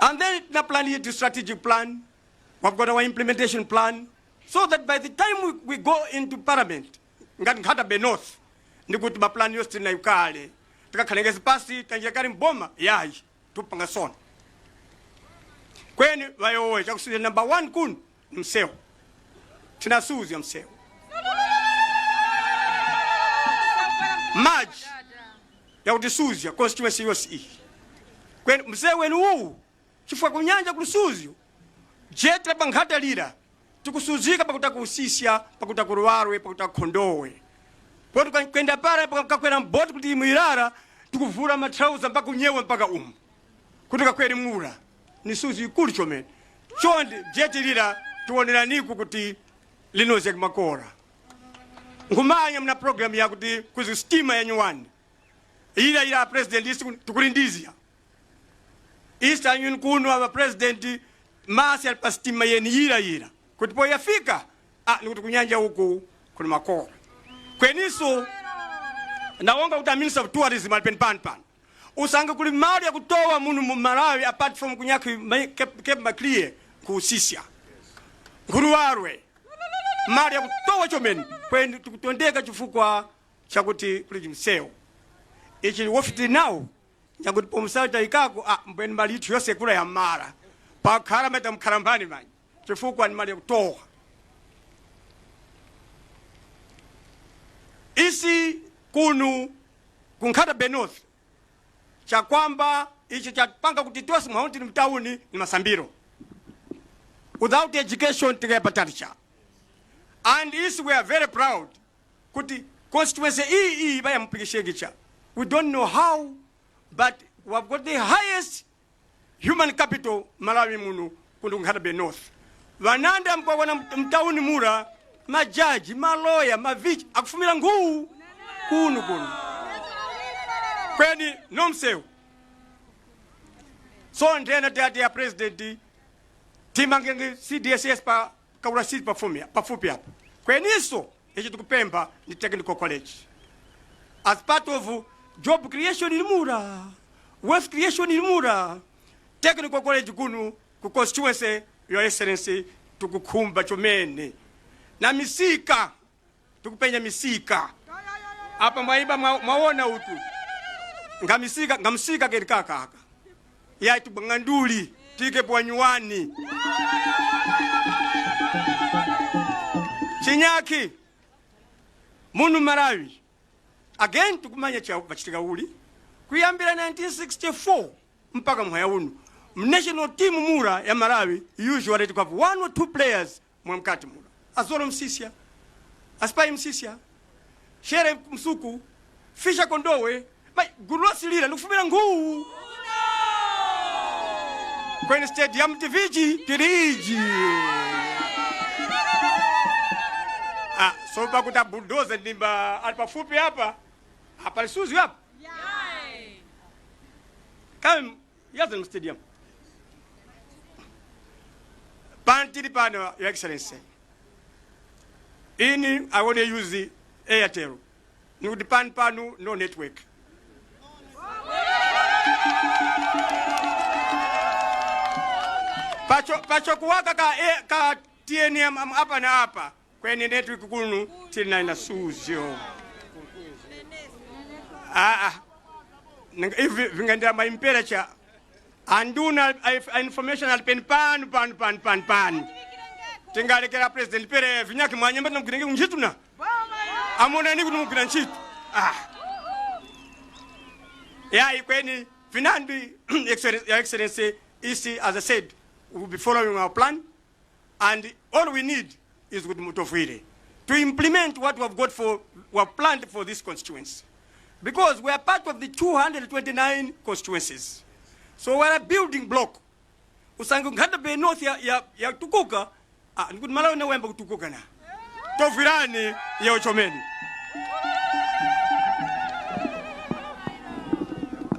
[SPEAKER 9] And then na plan yetu, strategic plan, we've got our implementation plan, so that by the time we go into parliament, ngati Nkhata Bay North, ndikuti maplan yonse tinayikale tikakhalengezi pasi tanjira kali mboma yayi tupanga sona kweni vayowe. Chakusuzya number one kuno ni msewu. Tinasuzya msewu, maji yakutisuzya constituency yonse iyi. Kweni msewu wenu uwu, chifukwa kunyanja kulusuzyo jetty la pankhata lira tikusuzika pakuta kuusisya, pakuta kuruwarwe, pakuta kukhondowe, poti kwenda para kakwera mboti kuti imwirara tikuvula matrauza mpaka unyewe mpaka umu kuti kakwere mura ni suzi ikulu chomene. Chonde jetty lira tioneraniku kuti linoze kumakora. Nkumanya mna program yakuti kuzi stima ya nyuwani ila ila president isi tukulindizia Eastern Union kuno aba president masi ali pa stima yeni yira yira kuti po yafika nikuti kunyanja huku kuli makora. Kweniso nawonga kuti a Minister of Tourism ali peni pano pano usange kuli mali yakutowa munu mu Malawi apart from kunyakhi Cape Maclear, kuusisya Nkuluwarwe, mali yakutowa chomene. Kweni tikutondeka chifukwa chakuti kuli msewu. Ichi wofiti nawo nyakuti pomsawu tayikako mbweni mali ithu yonse kula ya mara pakhala maita mkhalambani manje chifukwa ni mali yakutowa. Isi kunu kunkhata Bay North, chakwamba ichi chapanga kuti tonse mwaunti ni mtauni ni masambiro. Without education tikayapatalisha. And isi we are very proud kuti constituency iyi iyi bayamupikishengicha. We don't know how, but we have got the highest human capital Malawi muno kuno Nkhata Bay North. Vananda mkwakwana mtauni mura, majaji, maloya, mavichi akufumira nguu kuno kuno kweni nomsewu. So ndena tati ya president timangenge CDSS pa Kaula City pafupi pafupi apa. Kweniso ichi tikupemba ni technical college as part of job creation ilimura, wealth creation ilimura. Technical college kunu ku constituency, Your Excellency, tikukhumba chomene. Na misika, tikupenya misika apa mwaiba mwaona utu ngamisika ngamisika keri kaka aka yaitu bwanganduli tike pwanyuwani. Chinyaki munu Malawi again tikumanya cha vachitika uli kuyambira 1964 mpaka mwaya uno national team mura ya Malawi usually tikwapo one or two players mwamkati mura: Azolo Msisia, Aspai Msisia, Shere Msuku, Fisha Kondowe. Mai gulu lira likufumira nguu kweni stadium tiviji tiriji so pakuti abulldozer ndimba ali pafupi apa apa lisuzi apa kame yaza stadium pantili pano. Your Excellency, ini I want to use Airtel nikuti pano pano no network. Pacho kuwaka ka TNM apa na apa kweni network kunu tili na suzyo. Ivi vingendera ma imperature anduna information alpen pan pan pan pan pan tingalekera president pere vinyaki mwanyamba tinamugirenge kunchitu na amona ni kuti nchitu ya ikweni finandi. Your Excellency EC, as I said, we will be following our plan, and all we need is good Mutofwire to implement what we have got for, we have planned for this constituency, because we are part of the 229 constituencies, so we are a building block. Usangu Nkhata Bay North ya tukuka, ndikuti Malawi na wemba kutukuka na tofwirani ya uchomeni.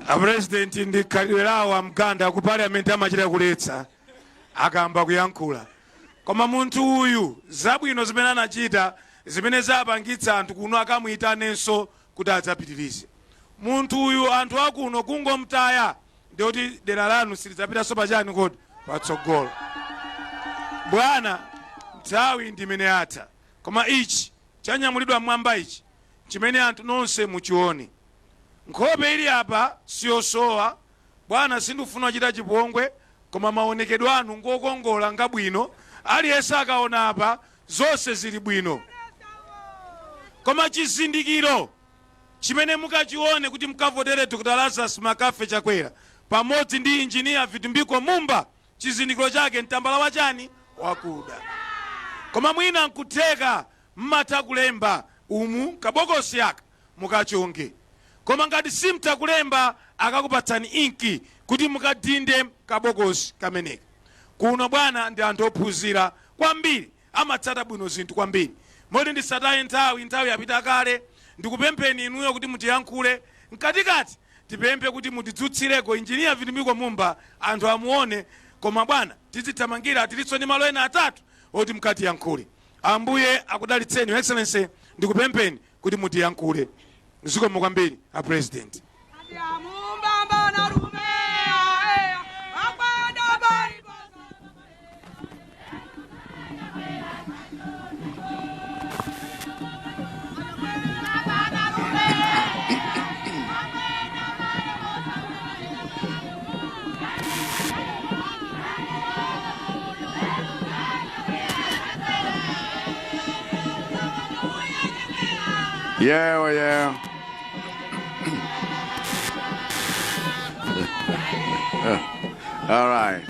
[SPEAKER 3] A president ndi khalidwe lawo amganda ku parliament amachita kuletsa akamba kuyankhula, koma munthu uyu zabwino zimene anachita zimene zapangitsa anthu kuno akamuyitanenso kuti adzapitirize. Munthu uyu anthu akuno kungomtaya ndikuti dera lanu silidzapitanso pachani kodi patsogolo. Bwana, nthawi ndi imene atha, koma ichi chanyamulidwa mmwamba ichi chimene anthu nonse muchione. Nkhope ili apa siyosowa bwana, sindifuna kuchita chipongwe, koma maonekedwe anu ngokongola ngabwino, aliyense akaona apa zonse zili bwino. Koma chizindikiro chimene mukachione kuti mukavotere Dr. Lazarus Makafe Chakwera pamodzi ndi Injiniya Vitumbiko Mumba, chizindikiro chake mtambala wachani wakuda. Koma mwina nkutheka mmatha kulemba umu kabokosi aka mukachonge, koma ngati simtha kulemba akakupatsani inki kuti mukadinde kabokosi kameneka. Kuno bwana ndi anthu ophunzira kwambiri, amatsata bwino zinthu kwambiri. Moti ndisataye nthawi, nthawi yapita kale, ndikupempheni inuyo kuti mutiyankhule mkatikati, tipemphe kuti mutidzutsireko Injiniya Vitumbiko Mumba anthu amuone. Koma bwana tizithamangira, tilinso ndi malo ena atatu oti mukatiyankhule. Ambuye akudalitseni. Your Excellency, ndikupempheni kuti mutiyankhule. Zikomo kwambiri a president.
[SPEAKER 6] Yeah. All right.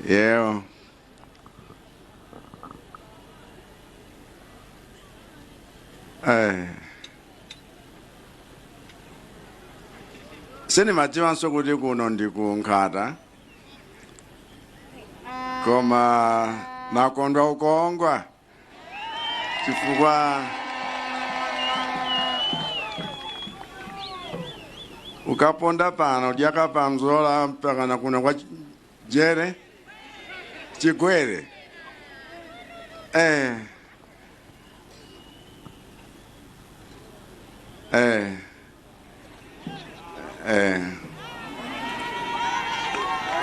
[SPEAKER 6] Yeah. Sindimadziwanso kuti kuno ndi ku Nkhata, koma nakondwa ukongwa chifukwa ukaponda pano dyaka pamzola mpaka na kuno kwa Jere Chigwere.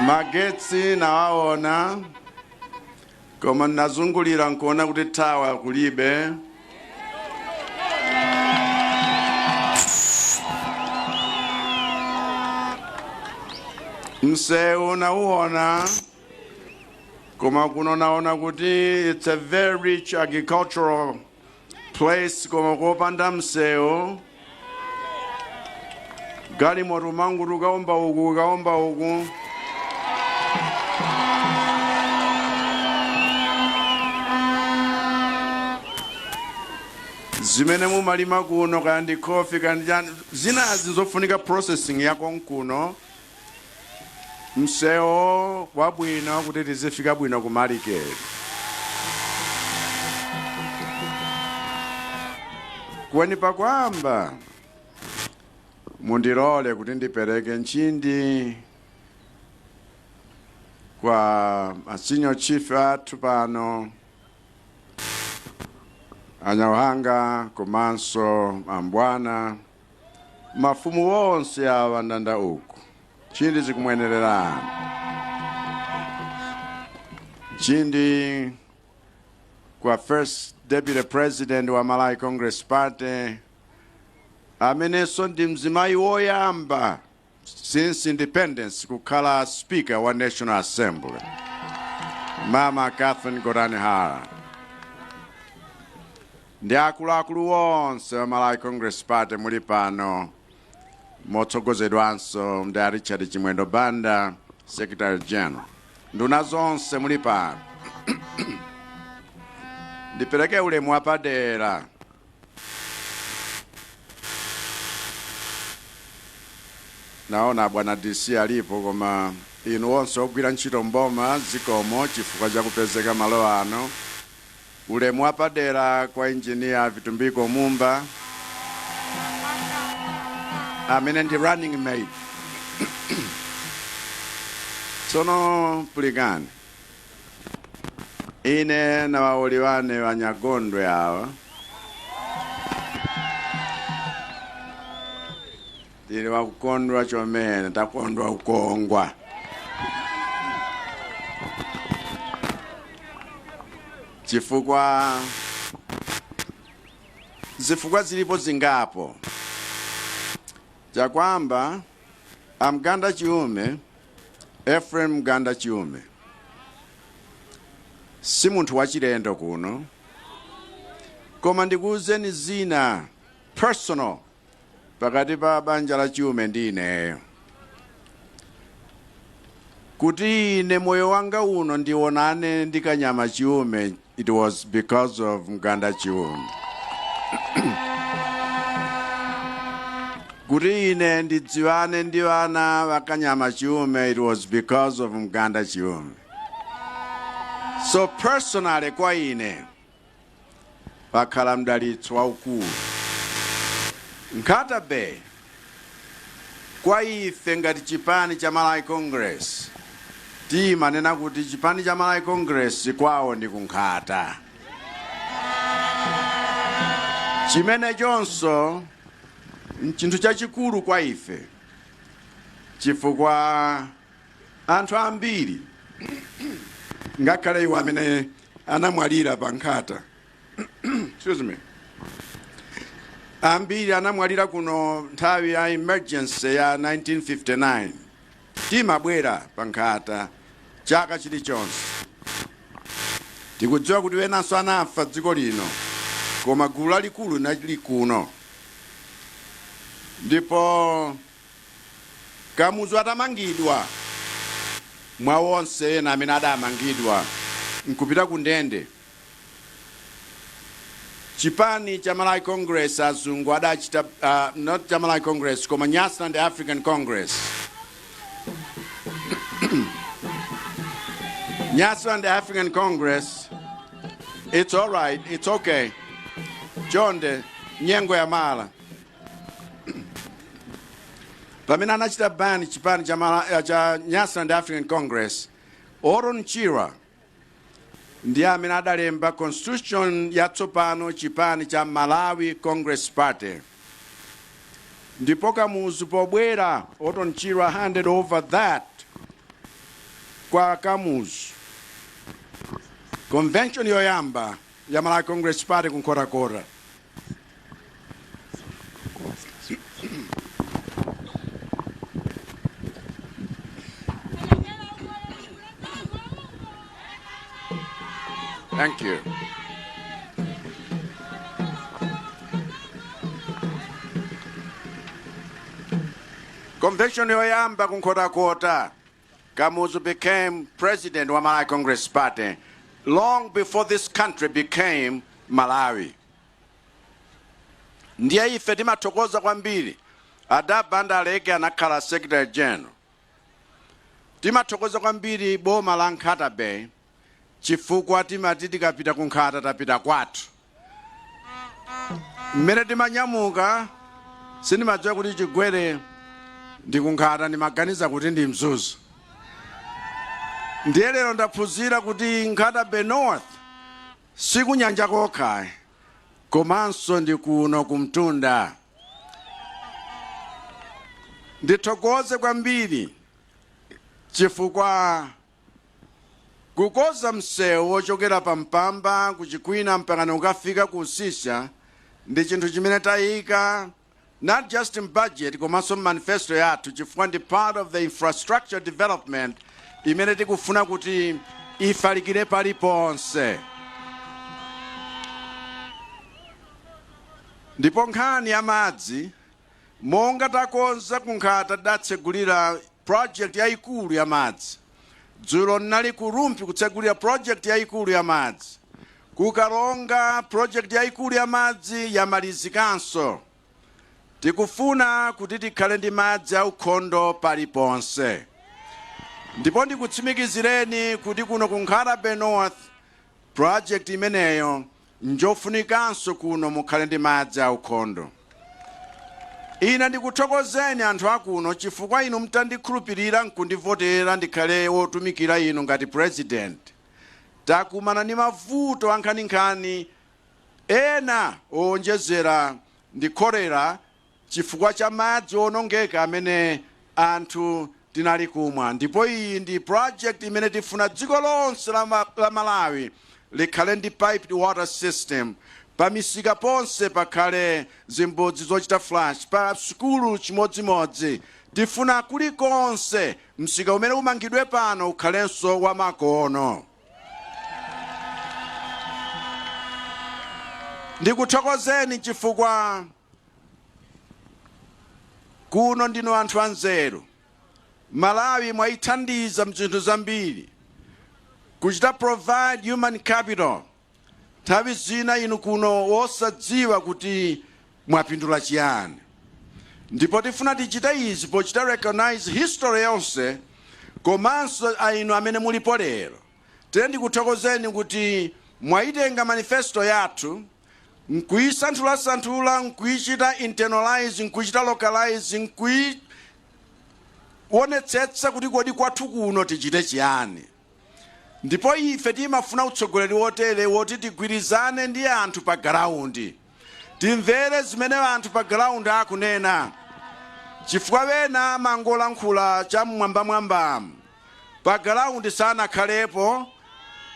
[SPEAKER 6] Magetsi nawaona, koma nazungulira nkuona kuti tower kulibe. Msewu nauona, koma kuno naona kuti it's a very rich agricultural place, koma kopanda msewu galimoto manguti ukaomba uku ukaomba uku. Zimene mumalima kuno, kaya ndi coffee kaya ndi chani, zinazi zofunika processing yako nkuno, msewu wabwino kuti tizifika bwino ku malikeli. Kweni pakwamba mundilole kuti ndipereke nchindi kwa a senior chief athu pano, Anyauhanga komanso ambwana.
[SPEAKER 10] Mafumu wonse awa ndanda uku, chindi zikumwenererani, chindi kwa First Deputy President wa Malawi Congress Party, amenenso ndi mzimayi woyamba since independence kukhala Speaker wa National Assembly, Mama Catherine Gotani Hara, ndi akuluakulu onse wa Malawi Congress Party muli pano, motsogozedwanso ndi a Richard Chimwendo Banda, Secretary General, nduna zonse muli pano. Ndipereke ulemu wapadera naona bwana DC alipo, koma inu onse ogwira ntchito mboma, zikomo chifukwa chakupezeka malo ano. Ulemu wapadera kwa Engineer Vitumbiko Mumba, amene ndi running mate. Tsono pulikani, ine na waoli wane wanyagondwe awa tili wakukondwa chomene takondwa kukongwa chifukwa zifukwa zilipo zingapo. Chakwamba, Amganda Chiume, Ephraim Mganda Chiume, si munthu wachilendo kuno, koma ndikuwuzeni zina personal pakati pa banja la Chiume ndi ineyo, kuti ine moyo wanga uno ndionane ndi Kanyama Chiume, it was because of Mganda Chiume. Kuti ine ndidziwane ndi vana va Kanyama Chiume, it was because of Mganda Chiume. So personally kwa ine pakhala mdalitso waukulu. Nkhata Bay kwa ife ngati chipani cha Malawi Congress, timanena kuti chipani cha Malawi Congress kwawo ndi kunkhata. Chimene chonso nchinthu chachikulu kwa ife, chifukwa anthu ambiri, ngakhale iwo amene anamwalira pa Nkhata, excuse me, ambiri anamwalira kuno nthawi ya emergency ya 1959, timabwera pa Nkhata chaka chilichonse. Tikudziwa kuti wenanso anafa dziko lino, koma gulu lalikulu linali kuno. Ndipo Kamuzu atamangidwa, mwa onse ena amene adamangidwa nkupita ku ndende, chipani cha Malawi Congress, azungu adachita, not cha Malawi Congress koma Nyasaland African Congress, Nyasaland African Congress, it's all right, it's okay, chonde, nyengo ya mala. Pamene anachita ban chipani cha Nyasaland African Congress, Orton Chirwa ndiye amene adalemba constitution yatsopano, chipani cha Malawi Congress Party. Ndipo Kamuzu pobwera, Orton Chirwa handed over that kwa Kamuzu. Convention yoyamba ya Malawi Congress Party ku Nkhotakota. Thank you. Convention yoyamba ku Nkhotakota, Kamuzu became president wa Malawi Congress Party long before this country became Malawi. Ndiye ife timathokoza kwambiri Ada Banda Aleke, anakhala Secretary General. Timathokoza kwambiri boma la Nkhata Bay, chifukwa timati tikapita ku Nkhata tapita kwathu. Mmene timanyamuka sindimadziwa kuti Chigwere ndi kunkhata, ndimaganiza kuti ndi Mzuzu. Ndiye lero ndaphunzira kuti Nkhata Bay North sikunyanja kokha, komanso ndi kuno kumtunda. Ndithokoze kwambiri chifukwa kukoza msewu wochokera pa Mpamba ku Chikwina mpaka ukafika ku Usisya ndi chinthu chimene tayika not just in budget komanso manifesto yathu, chifukwa ndi part of the infrastructure development imene tikufuna kuti ifalikire paliponse. Ndipo nkhani ya madzi, monga takonza ku Nkhata, tidatsegulira project yayikulu ya madzi. Dzulo ndinali ku Rumphi kutsegulira project yayikulu ya madzi. Ku Karonga project yayikulu ya madzi yamalizikanso. Tikufuna kuti tikhale ndi madzi aukhondo paliponse, ndipo ndikutsimikizireni kuti kuno ku Nkhata Bay North project imeneyo njofunikanso, kuno mukhale ndi madzi aukhondo. Ine ndikuthokozeni anthu akuno chifukwa inu mtandikhulupirira nkundivotera ndikhale wotumikira inu ngati president, takumana ndi mavuto ankhaninkhani ena owonjezera ndi kolera chifukwa cha madzi owonongeka amene anthu tinali kumwa. Ndipo iyi ndi project imene tifuna dziko lonse la Malawi likhale ndi piped water system, pamisika ponse pakhale zimbudzi zochita flush, pa sukulu chimodzimodzi. Tifuna kulikonse msika umene umangidwe pano ukhalenso wamakono. Ndikuthokozeni chifukwa kuno ndinu anthu anzeru. Malawi mwayithandiza mzinthu zambiri, kuchita provide human capital. Nthawi zina inu kuno wosadziwa kuti mwapindula chiyani. Ndipo tifuna tichite izi pochita recognize history yonse komanso ainu amene mulipo lero. Tiye ndikuthokozeni kuti mwayitenga manifesto yathu nkuyisanthulasanthula, nkuyichita internalize, nkuyichita localize, nkuionetsetsa kuti kodi kwathu kuno tichite chiyani. Ndipo ife timafuna utsogoleri wotere woti tigwirizane ndi anthu pa ground, timvere zimene anthu pa ground akunena, chifukwa wena amangolankhula cham'mwambamwambamu, pa ground sanakhalepo,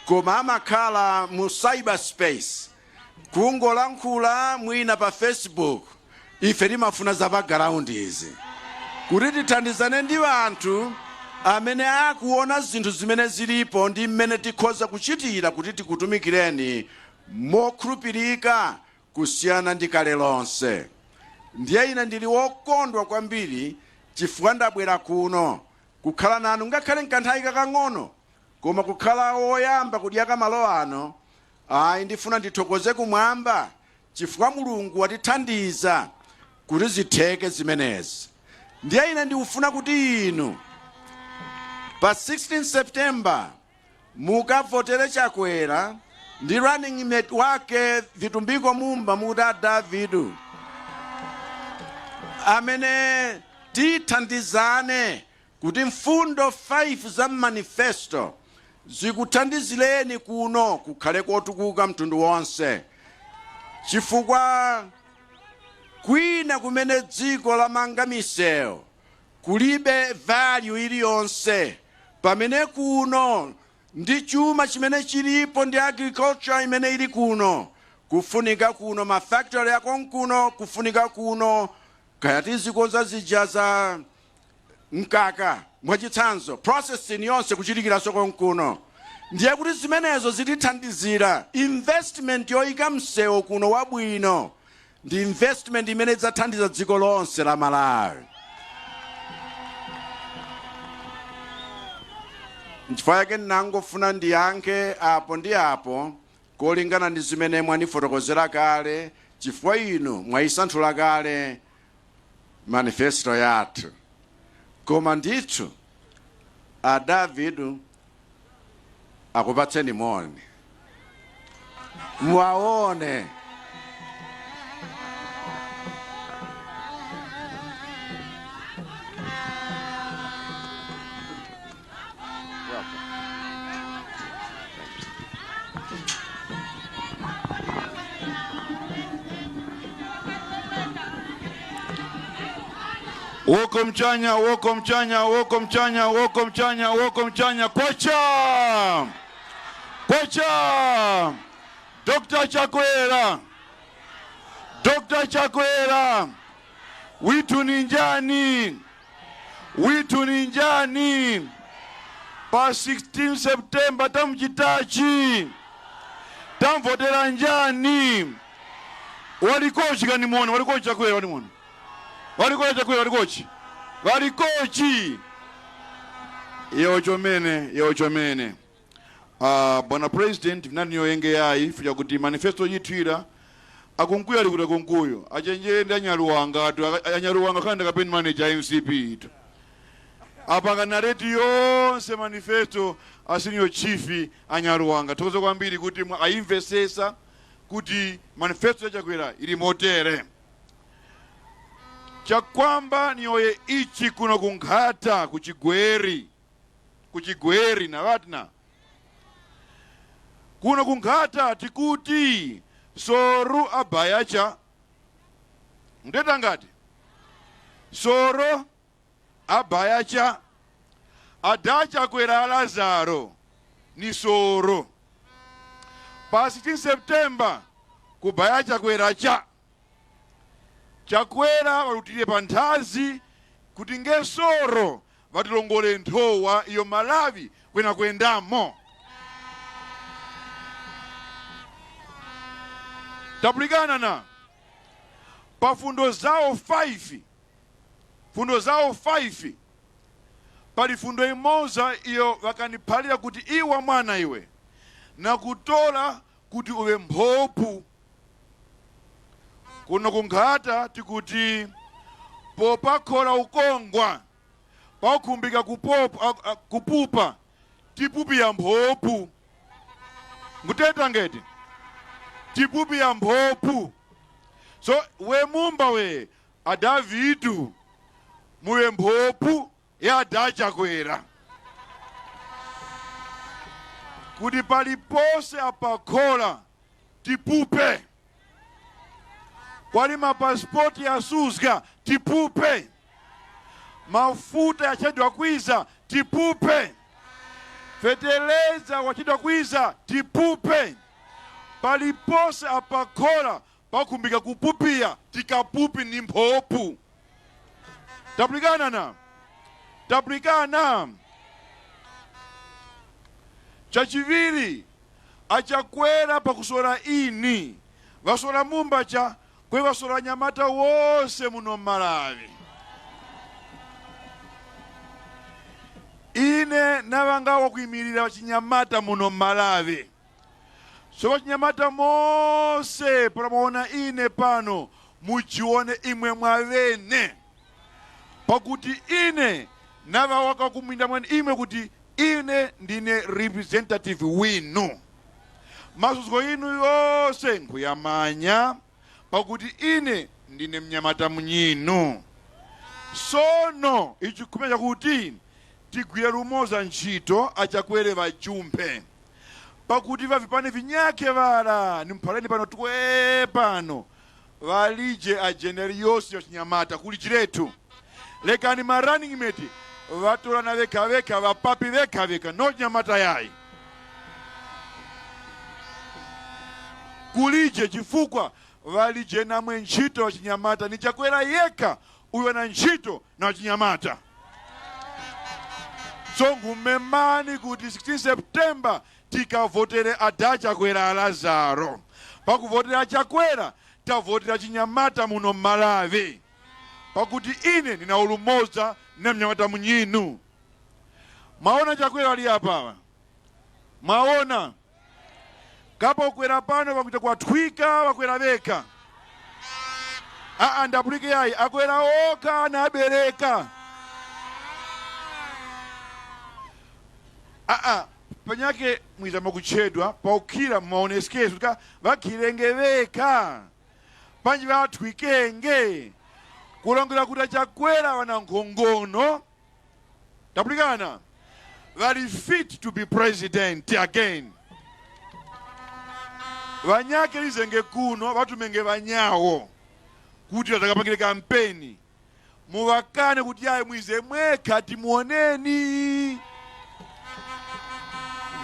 [SPEAKER 10] koma amakhala mu cyberspace kungolankhula mwina pa Facebook. Ife timafuna za pa ground izi kuti tithandizane ndi anthu amene akuona zinthu zimene zilipo ndi mmene tikhoza kuchitira kuti tikutumikireni mokhulupirika kusiyana ndi kale lonse. Ndiye ine ndili wokondwa kwambiri chifukwa ndabwera kuno kukhala nanu ngakhale nkanthawi kakang'ono, koma kukhala woyamba kudyaka malo ano, ayi, ndifuna ndithokoze kumwamba chifukwa Mulungu watithandiza kuti zitheke zimenezi. Ndiye ine ndikufuna kuti inu pa 16 September mukavotere Chakwera ndi running mate wake Vitumbiko Mumba, mukuti a Davidu, amene tithandizane kuti mfundo 5 za manifesto zikuthandizireni kuno kukhale kotukuka mtundu wonse, chifukwa kwina kumene dziko lamanga misewu kulibe value iliyonse, pamene kuno ndi chuma chimene chilipo ndi agriculture imene ili kuno, kufunika kuno ma factory akonkuno, kufunika kuno kaya tizikonza zija za mkaka mwachitsanzo, processing yonse kuchitikiranso konkuno. Ndiye kuti zimenezo zitithandizira. Investment yoyika msewu kuno wabwino ndi investment imene idzathandiza dziko lonse la Malawi. Nchifukwa yake ndinangofuna ndiyankhe apo ndi apo kolingana ndi zimene mwanifotokozera kale, chifukwa inu mwayisanthula kale manifesto yathu. Koma ndithu a Davidu akupatseni moni, muwaone.
[SPEAKER 6] Woko mchanya, woko mchanya, woko mchanya, woko mchanya, woko mchanya. Kwacha, kwacha. Dr. Chakwera, Dr. Chakwera, witu ni njani, witu ni njani. Pa 16 September tamchitachi tamvotera njani? Walikochi kanimwona, walikochi Chakwera, walimwona, walikochi Chakwera, walikochi, walikochi yewo chomene, yewo chomene. Bwana President, vinani yoyenge yayi fuja kuti manifesto yithu ira akunkuyu ali kuti akunkuyu achenjere ndi anyaluwanga atu anyaluwanga khanda campaign manager MCP itu apanga narrate yonse manifesto a senior chief anyaluwanga. Thokoza kwambiri kuti ayimvesesa kuti manifesto yachakwera ili motere. Chakwamba niyoye ichi kuno kunkhata kuchigweri, kuchigweri na vatna kuno kunkhata tikuti soru abayacha ndeta ngati soro abayacha adachakwera Lazaro ni soro. Pa 16 September kubaya Chakwera cha Chakwera walutire pa nthazi kuti ngesoro vatilongole nthowa iyo Malawi kwena kwendamo. Tapulikana na pa fundo zawo 5, fundo zawo 5, pali fundo imoza iyo vakaniphalira kuti iwa mwana iwe nakutola kuti uve mphopu. Kuno kunkhata tikuti popakhola ukongwa pakhumbika kupupa tipupi ya mphopu nguteta ngeti tipupi ya mphopu. So we mumba we adavitu muwe mphopu ya adachakwera kuti palipose apakhola tipupe, kwali mapasipoti yasuzga tipupe, mafuta yachedwa kwiza tipupe, feteleza wachedwa kwiza tipupe, palipose apakhola pakhumbika kupupia tikapupi ni mphopu. Tapulikana na tapulikana. Chachiviri achakwera pakusora ini vasora mumba cha kwe vasora nyamata wose muno Malawi. Ine navanga wakuyimirira vachinyamata muno Malawi. So vachinyamata mose pamaona ine pano muchione imwe mwavene, pakuti ine navawaka kuminda mwene imwe kuti ine ndine representative winu. Mazuzgo inu yose nkuyamanya pakuti ine ndine mnyamata mnyinu. Sono ichi kumenya kuti tigwire lumoza ntchito achakwere vachumphe pakuti vavipane vinyake vala nimphaleni pano twe pano valije ajeneri yonse yachinyamata kuli chirethu. Lekani ma running mate vatolana vekha vekha vapapi vekha vekha no chinyamata yayi kulije chifukwa valije namwe ntchito wachinyamata ni Chakwera yekha uyo na ntchito na wachinyamata. So ngumemani kuti 16 September tikavotere adachakwera Lazaro. Pakuvotera Chakwera tavotera chinyamata muno Malawi, pakuti ine nina ulumoza na mnyamata munyinu. Maona Chakwera ali apa, maona kapo ukwera pano pakuita kwatwika wakwera veka aa ndapulike yayi akwera oka nabereka aa panyake mwiza makuchedwa paukhira maoneskeso tika vakhilenge veka panji vathwikenge kulongera kuti achakwera wana nkhongono tapulikana vali fit to be president again. Vanyake lizenge kuno vatumenge vanyawo kuti vatakapangire kampeni. Muwakane kuti ayi, mwize mwekha timuoneni.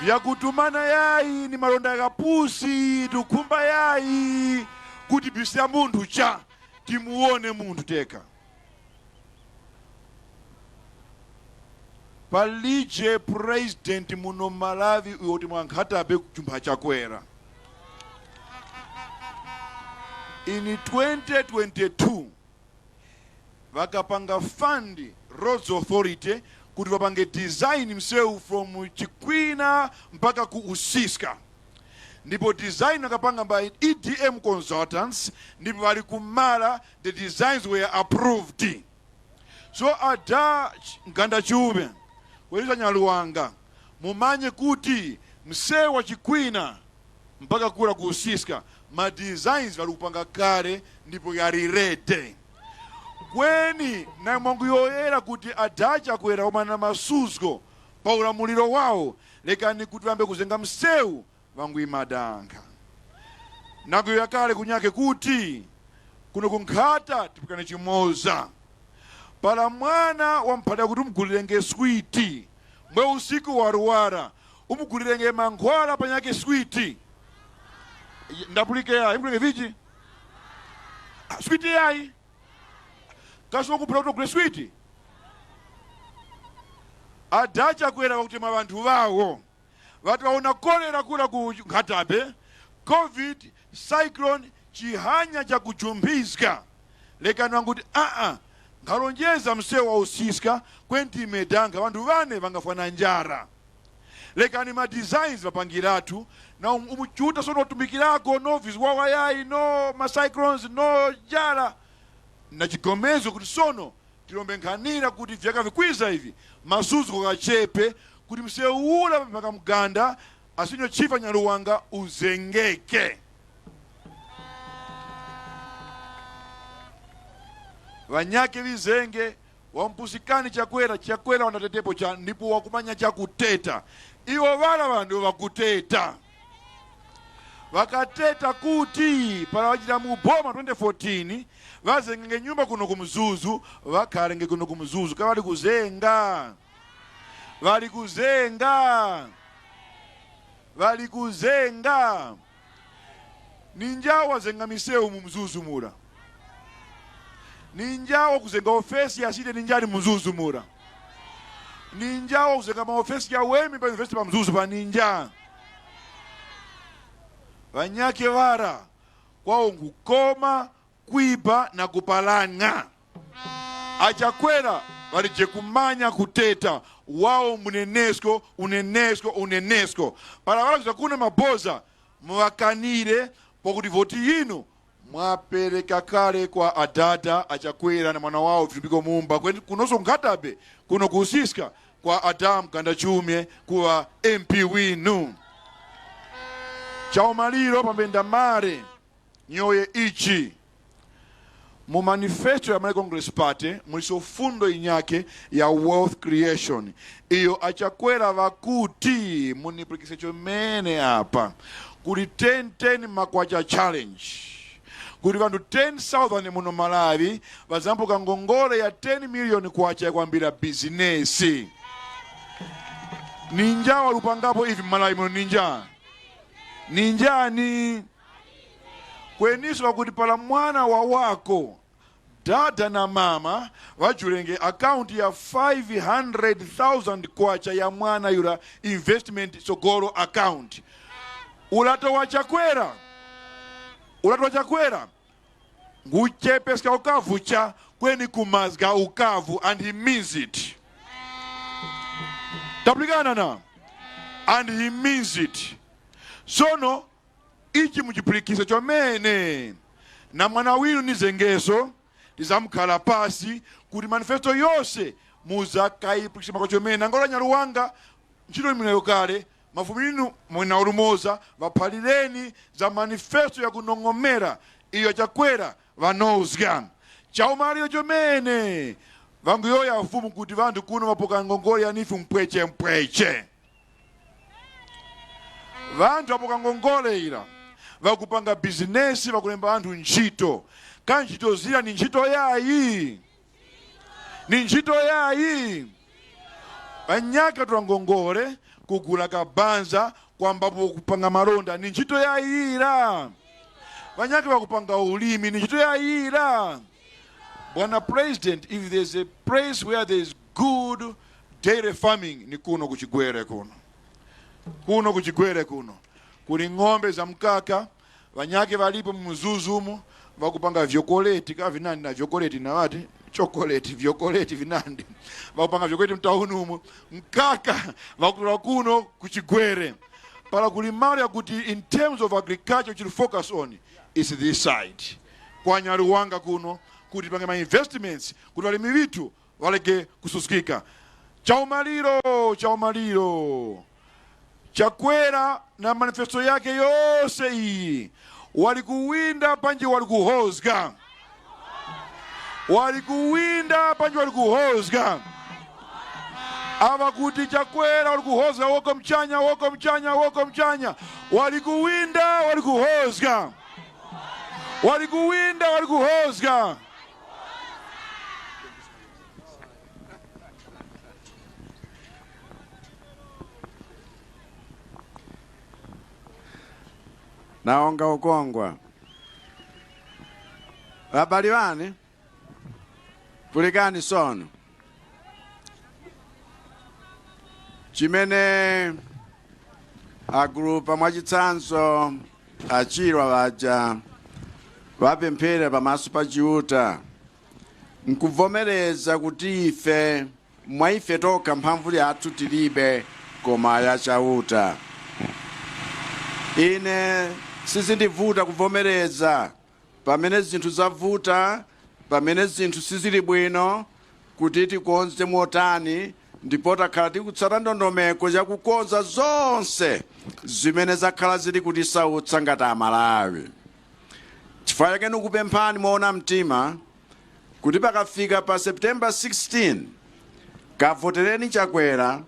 [SPEAKER 6] Vyakutumana yayi ni malonda yakapusi, tukhumba yayi kuti bisia munthu cha timuone munthu teka. Palije president muno Malawi uyoti mwankhatabe kujumpha Chakwera. In 2022 vakapanga fund Roads Authority kuti vapange design msewu from Chikwina mpaka ku Usiska, ndipo design akapanga by EDM Consultants, ndipo vali kumala. The designs were approved. So ada Mganda Chiume kueleza Nyaluwanga, mumanye kuti msewu wa Chikwina mpaka kula ku Usiska ma designs vali kupanga kale ndipo yali ready. Kweni na mwangu yoyera kuti adacha kwera omana masuzgo pa ulamuliro wawo, lekani kuti vambe kuzenga msewu vangu imadankha nakuyoya kale kunyake kuti kuno kunkhata tipikane chimoza pala mwana wamphata kuti umugulirenge switi mbwe usiku waruwara, umugulirenge mankhwala panyake switi ndapulike yayi imulenge vichi. Ah, switi yayi kasi kuphula kuti ugule switi. Adacha kwera kuti ma vanthu vawo vati vaona kolera kula ku Nkhatabe, COVID, cyclone, chihanya chakujumbizga, lekani vanguti aa nkhalonjeza msewu wa Usiska kwentimedanga vanthu vane vangafana njara. Lekani ma designs vapangiratu na umuchuta sono tumikirako no vizwawa yayi, no ma cyclones, no njala na chigomezo kuti sono tilombe nkhanira kuti vyaka vikwiza ivi masuzo kachepe kuti msewu ula mpaka Mganda asinyo chifa Nyaluwanga uzengeke. Vanyake vizenge wampusikani Chakwera. Chakwera wanatetepo cha ndipo wakumanya chakuteta iwo vala vandu vakuteta vakateta kuti pala wachita muboma 2014 vazengenge nyumba kuno kumzuzu, vakhalenge kuno kumzuzu kavali kuzenga, vali kuzenga, vali kuzenga ninja wazenga misewu mu Mzuzu mura, ninja wakuzenga ofesi ya city ninjani Mzuzu mura, ninja wakuzenga maofesi ya wemi pa university pa Mzuzu pa ninja. Vanyake vara kwawo nkukoma kuiba na kupalanga. Achakwera valije kumanya kuteta wawo munenesco unenesco unenesco pala vala kuna maboza muwakanire pokuti voti yinu mwapereka kale kwa adada Achakwera na mwana wawo Vitumbiko Mumba kunonso Nkhatabe kuno kuusiska kwa Adam Gandachume kuwa MP winu. Chaumaliro pambenda mare nyoye ichi mu manifesto ya Malawi Congress Party muliso fundo inyake ya wealth creation iyo Achakwera vakuti muniplikise chomene apa kuli 10-10 makwacha challenge kuti vanthu 10,000 muno Malawi vazampuka ngongole ya 10 million kwacha yakwambira bizinesi. Ninja walupangapo ivi Malawi muno ninja ninjani kweniso vakuti pala mwana wa wako dada na mama vajulenge akaunti ya 500,000 kwacha ya mwana yula investment sogolo account. Ulato wa Chakwera, ulato wa Chakwera nguchepeska ukavu cha kweni kumazga ukavu, and he means it. Tapulikana na and he means it. Sono ichi muchipulikise chomene na mwana winu ni zengeso tizamukhala pasi kuti manifesto yonse muzakayipulikise mako chomene nangola Nyaluwanga ntchito imeneyo kale mafumu inu mwina ulumoza vaphalireni za manifesto ya kunong'omera iyo Chakwera vanozga chaumaliro chomene vanguyoya mfumu kuti vanthu kuno vapoka ngongole ya nifu mpweche mpweche vanthu apoka ngongole ila vakupanga bizinesi vakulemba anthu ntchito ka ntchito zila ni ntchito yayi.
[SPEAKER 3] Ni ntchito yayi anyaka twangongole kugula kabanza kwambapo kupanga malonda ni ntchito yayira vanyake vakupanga ulimi ni ntchito yayira. Bwana President, if there's a place where there's good dairy farming, ni kuno kuchigwere kuno. Kuno kuchigwere kuno kuli ng'ombe za mkaka, vanyake valipo mzuzu umo vakupanga vyokoleti ka vinandi na vyokoleti na wati chokoleti vyokoleti vinandi vakupanga vyokoleti mtauni umo, mkaka vakutola kuno kuchigwere. Pala kuli malo yakuti in terms of agriculture we should focus on is this side kwa Nyaruwanga kuno, kuti pange ma investments kuti valimi vithu valeke kususkika. Chaumaliro, chaumaliro, Chakwera na manifesto yake yose iyi walikuwinda panje, walikuhozga, walikuwinda panje, walikuhozga. Ava kuti Chakwera walikuhozga woko mchanya, woko mchanya, woko mchanya, walikuwinda, walikuhozga, walikuwinda, walikuhozga.
[SPEAKER 10] Naonga ukongwa habari wani pulikani sono chimene agulupa mwachitsanzo achirwa vaja vapemphera pamaso pa Chiuta nkuvomereza kuti ife mwa ife tokha mphamvu yathu tilibe koma ya Chauta. Ine sizindivuta kuvomereza pamene zinthu zavuta, pamene zinthu sizili bwino, kuti tikonze motani, ndipo takhala tikutsata ndondomeko yakukonza zonse zimene zakhala zili kutisautsa ngati Amalawi. Chifukwa chake nikupemphani moona mtima kuti pakafika pa September 16 kavotereni Chakwera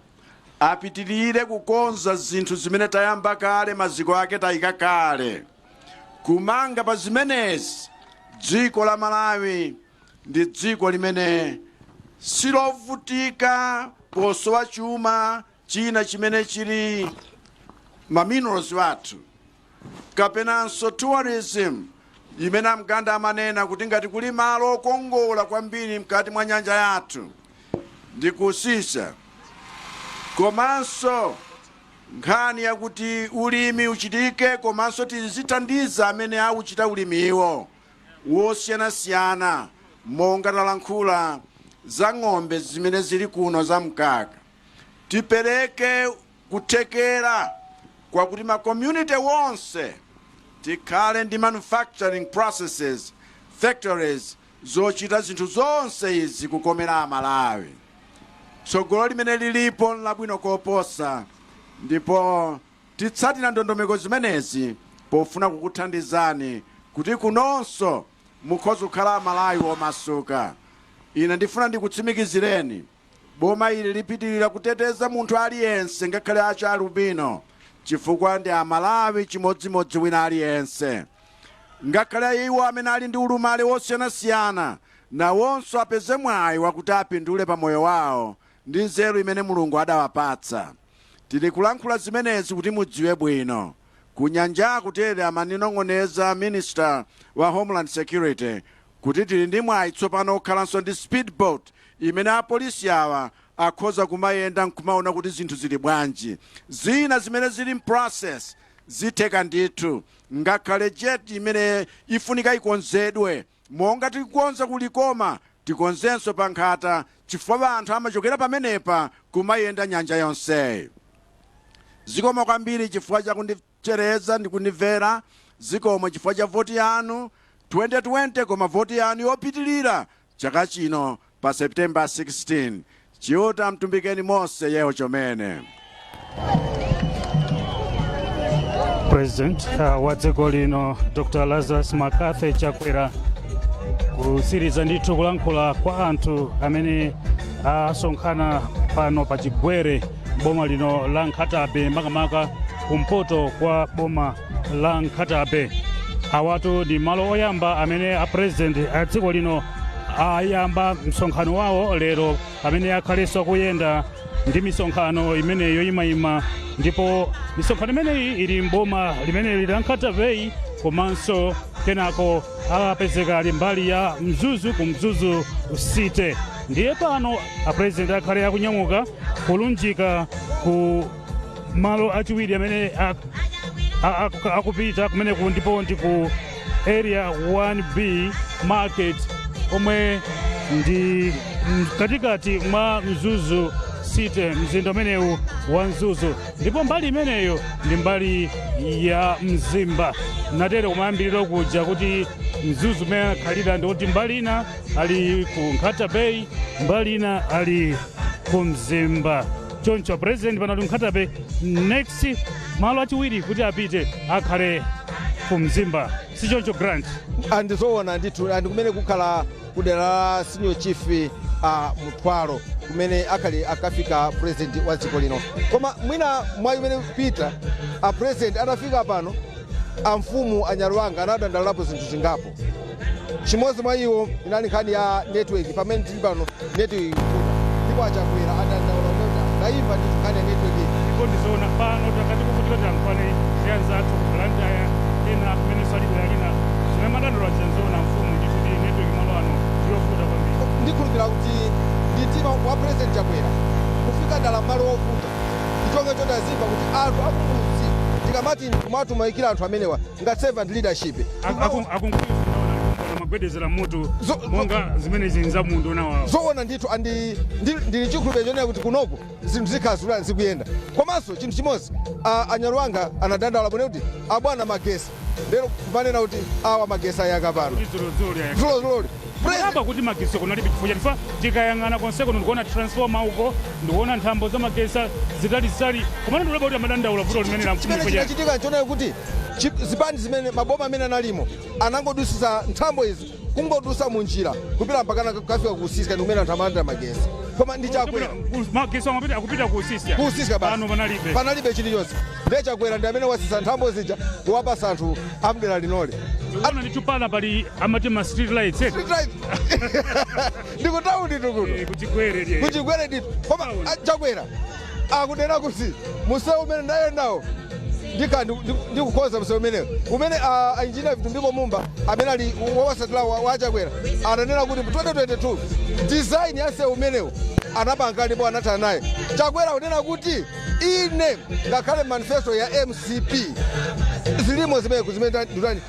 [SPEAKER 10] apitirire kukonza zinthu zimene tayamba kale, maziko ake tayika kale. Kumanga pa zimenezi, dziko la Malawi ndi dziko limene silovutika posowa chuma china chimene chili ma minerals wathu kapenanso tourism imene amganda amanena kuti ngati kuli malo okongola kwambiri mkati mwa nyanja yathu ndi kusisa, komanso nkhani yakuti ulimi uchitike komanso tizithandiza amene auchita ulimiwo wosiyanasiyana, monga talankhula za ng'ombe zimene zili kuno za mkaka, tipereke kuthekera kwakuti ma community wonse tikhale ndi manufacturing processes, factories zochita zinthu zonse izi kukomera Amalawi. Tsogolo limene lilipo nlabwino koposa, ndipo titsatira ndondomeko zimenezi pofuna kukuthandizani kuti kunonso mukhoza kukhala Amalawi omasuka. Ine ndifuna ndikutsimikizireni, boma ili lipitirira kuteteza munthu aliyense ngakhale acha alubino, chifukwa ndi Amalawi chimodzimodzi wina aliyense. Ngakhale iwo amene ali ndi ulumali wosiyanasiyana nawonso apeze mwayi wakuti apindule pa moyo wawo ndi nzeru imene Mulungu adawapatsa. Tili kulankhula zimenezi kuti mudziwe bwino. Kunyanjaku tere amaninong'oneza Minister wa Homeland Security kuti tili ndi mwayi tsopano okhalanso ndi speedboat imene apolisi awa akhoza kumayenda nkumaona kuti zinthu zili bwanji. Zina zimene zili mprocess zitheka ndithu, ngakhale jetty imene ifunika ikonzedwe monga tikukonza kulikoma, tikonzenso pa Nkhata, chifukwa anthu amachokera pamenepa kumayenda nyanja yonseyi. Zikomo kwambiri chifukwa chakundichereza ndi kundimvera. Zikomo chifukwa cha voti yanu 2020, koma voti yanu yopitilira chaka chino pa September 16. Chiuta mtumbikeni mose yeho chomene.
[SPEAKER 1] President wa dziko lino Dr Lazarus McCarthy Chakwera kusiriza ndithu kulankhula kwa anthu amene asonkhana pano pa Chigwere, boma lino la Nkhata Bay, makamaka kumpoto kwa boma la Nkhata Bay. Awatu ndi malo oyamba amene a president a dziko lino Ayamba msonkhano wawo lero amene akhalenso akuyenda ndi misonkhano imeneyo yoyimayima, ndipo misonkhano imeneyi ili mboma limeneli la Nkhata Bay, komanso kenako apezeka ali mbali ya Mzuzu, ku Mzuzu City. Ndiye pano apresident akhale akunyamuka kulunjika ku malo achiwiri amene akupita kumeneku, ndipo ndi ku Area 1B Market, omwe ndi mkatikati mwa Mzuzu City, mzinda umenewu wa Mzuzu, ndipo mbali imeneyo ndi mbali ya Mzimba. Natero kumayambiriro kuja kuti Mzuzu umene akhalira ndikuti mbali ina ali ku Nkhata Bay, mbali ina ali ku Mzimba. Choncho president pano ali Nkhata Bay, next malo achiwiri kuti apite akhale ku Mzimba, sichoncho, Grant?
[SPEAKER 2] Andizoona ndithu, andi kumene kukhala kudera la Senior Chief Mthwalo, kumene akhali akafika president wa dziko lino. Koma mwina mwayi umene pita a president atafika pano, amfumu Anyaluwanga anadandaulapo zinthu zingapo. Chimodzi mwa iwo inali nkhani ya network. Pamene tili pano network ikuvuta, ndipo Achakwera adandaula kuti ndayimva ndithu nkhani ya network.
[SPEAKER 1] Ndipo ndizoona, pano takati kukutika tilankhulane ndi anzathu ku Blantyre, ena kumene salidwe alina zimene madandaula zenzoona mfumu ndithu ndi network malo ano ndiyovuta kwambiri.
[SPEAKER 2] Ndikhulupirira kuti ndi mtima wa President Chakwera kufika dala malo ovuta, ndichonge chotazimva kuti anthu akumudzi, tikamati kumatumayikira anthu amenewa ngati servant leadership.
[SPEAKER 1] Akunkuiona magwedezera mutu monga zimene zili za mundu nawawo.
[SPEAKER 2] Zoona ndithu, andi ndili chikhulupiriro chonena kuti kunoku zinthu zikhala zikuyenda. Komanso chinthu chimodzi, Anyaluwanga anadandaula bwino kuti abwana magesi, lero kumanena kuti awa magesi ayaka pano. Zulozuloli.
[SPEAKER 1] Apa kuti magesi kunalibe chifukwa chatifa tikayang'ana konseko ndikuona transformer uko, ndikuona nthambo za magesi zitalizitali, komano ndikuloba kuti amadandaula vuto limene la
[SPEAKER 2] Chimene
[SPEAKER 1] mfumu.
[SPEAKER 2] chinachitika nchonena kuti zipani zimene maboma amene analimo anangodusisa nthambo izi, kungodusa munjira kupita mpakana kukafika ku Usisya, ndi kumene anthu amalandira magesi. Koma ndi Chakwera
[SPEAKER 1] magesi amapita akupita ku Usisya.
[SPEAKER 2] Ku Usisya basi.
[SPEAKER 1] Pano panalibe.
[SPEAKER 2] Panalibe chilichonse. Ndiye Chakwera ndi amene wasisa nthambo zija kuwapasa anthu amdera linoli.
[SPEAKER 1] Tikuona ndithu pala pali amati ma street lights, eh?
[SPEAKER 2] Street light, ndikutaundi tukuno.
[SPEAKER 1] Kuchigwere lye.
[SPEAKER 2] Kuchigwere ndithu. Koma Chakwera akunena kuti musewu umene ndayendawo ndikha ndikukhoza msewu umenewo umene engineer Vitumbiko Mumba amene ali wowasatira wa Chakwera ananena kuti mu 2022 design ya msewu umenewo anapanga ndipo anathana naye. Chakwera kunena kuti ine ngakhale manifesto ya MCP zilimo zimene zimene nditani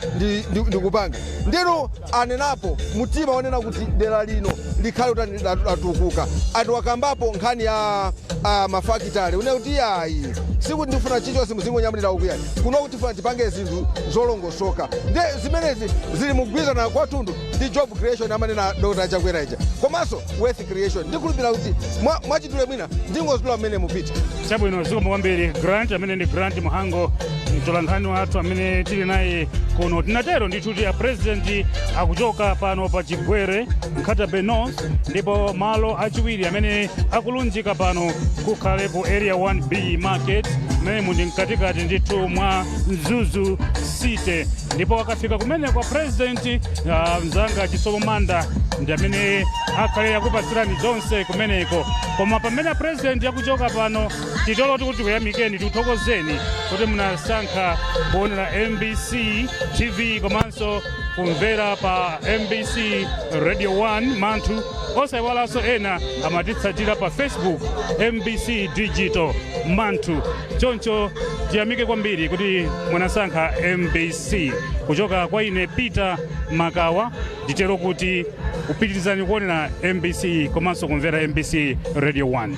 [SPEAKER 2] ndikupanga ndinu. Anenapo mtima onena kuti dera lino likhale kuti latukuka. Anthu akambapo nkhani ya mafakitale, une kuti yayi, sikuti ndifuna chilichonse muzingonyamulira ukuyani kuno, kuti tifuna tipange zinthu zolongosoka. Nde zimenezi zili mugwirizana kwathunthu ndi job creation amanena Dr Chakwera ija, komanso wealth creation. Ndikhulupirira kuti mwachidule mwina ndingozidula mmene mupita.
[SPEAKER 1] Chabwino, zikomo kwambiri, Grant. Amene ndi Grant Muhango, mtolankhani wathu amene tili naye kuno. Tinatero ndithu kuti a president akuchoka pano pa Chigwere, Nkhata Bay North, ndipo malo achiwiri amene akulunjika pano kukhale ku Area 1B Market, mmene muli mkatikati ndithu mwa Mzuzu City. Ndipo akafika kumene kwa president, mzanga Chisomo Manda ndi amene akhale akupatsirani zonse kumeneko. Koma pamene president akuchoka pano, titolo kuti tikuyamikeni, tikuthokozeni kuti munasankha kuonera MBC TV komanso kumvera pa MBC Radio 1 Manthu. Osayiwalanso ena amatitsatira pa Facebook, MBC Digital Manthu. Choncho tiyamike kwambiri kuti munasankha MBC. Kuchoka kwa ine Peter Makawa, nditero kuti kupitirizani kuonera MBC komanso kumvera MBC Radio 1.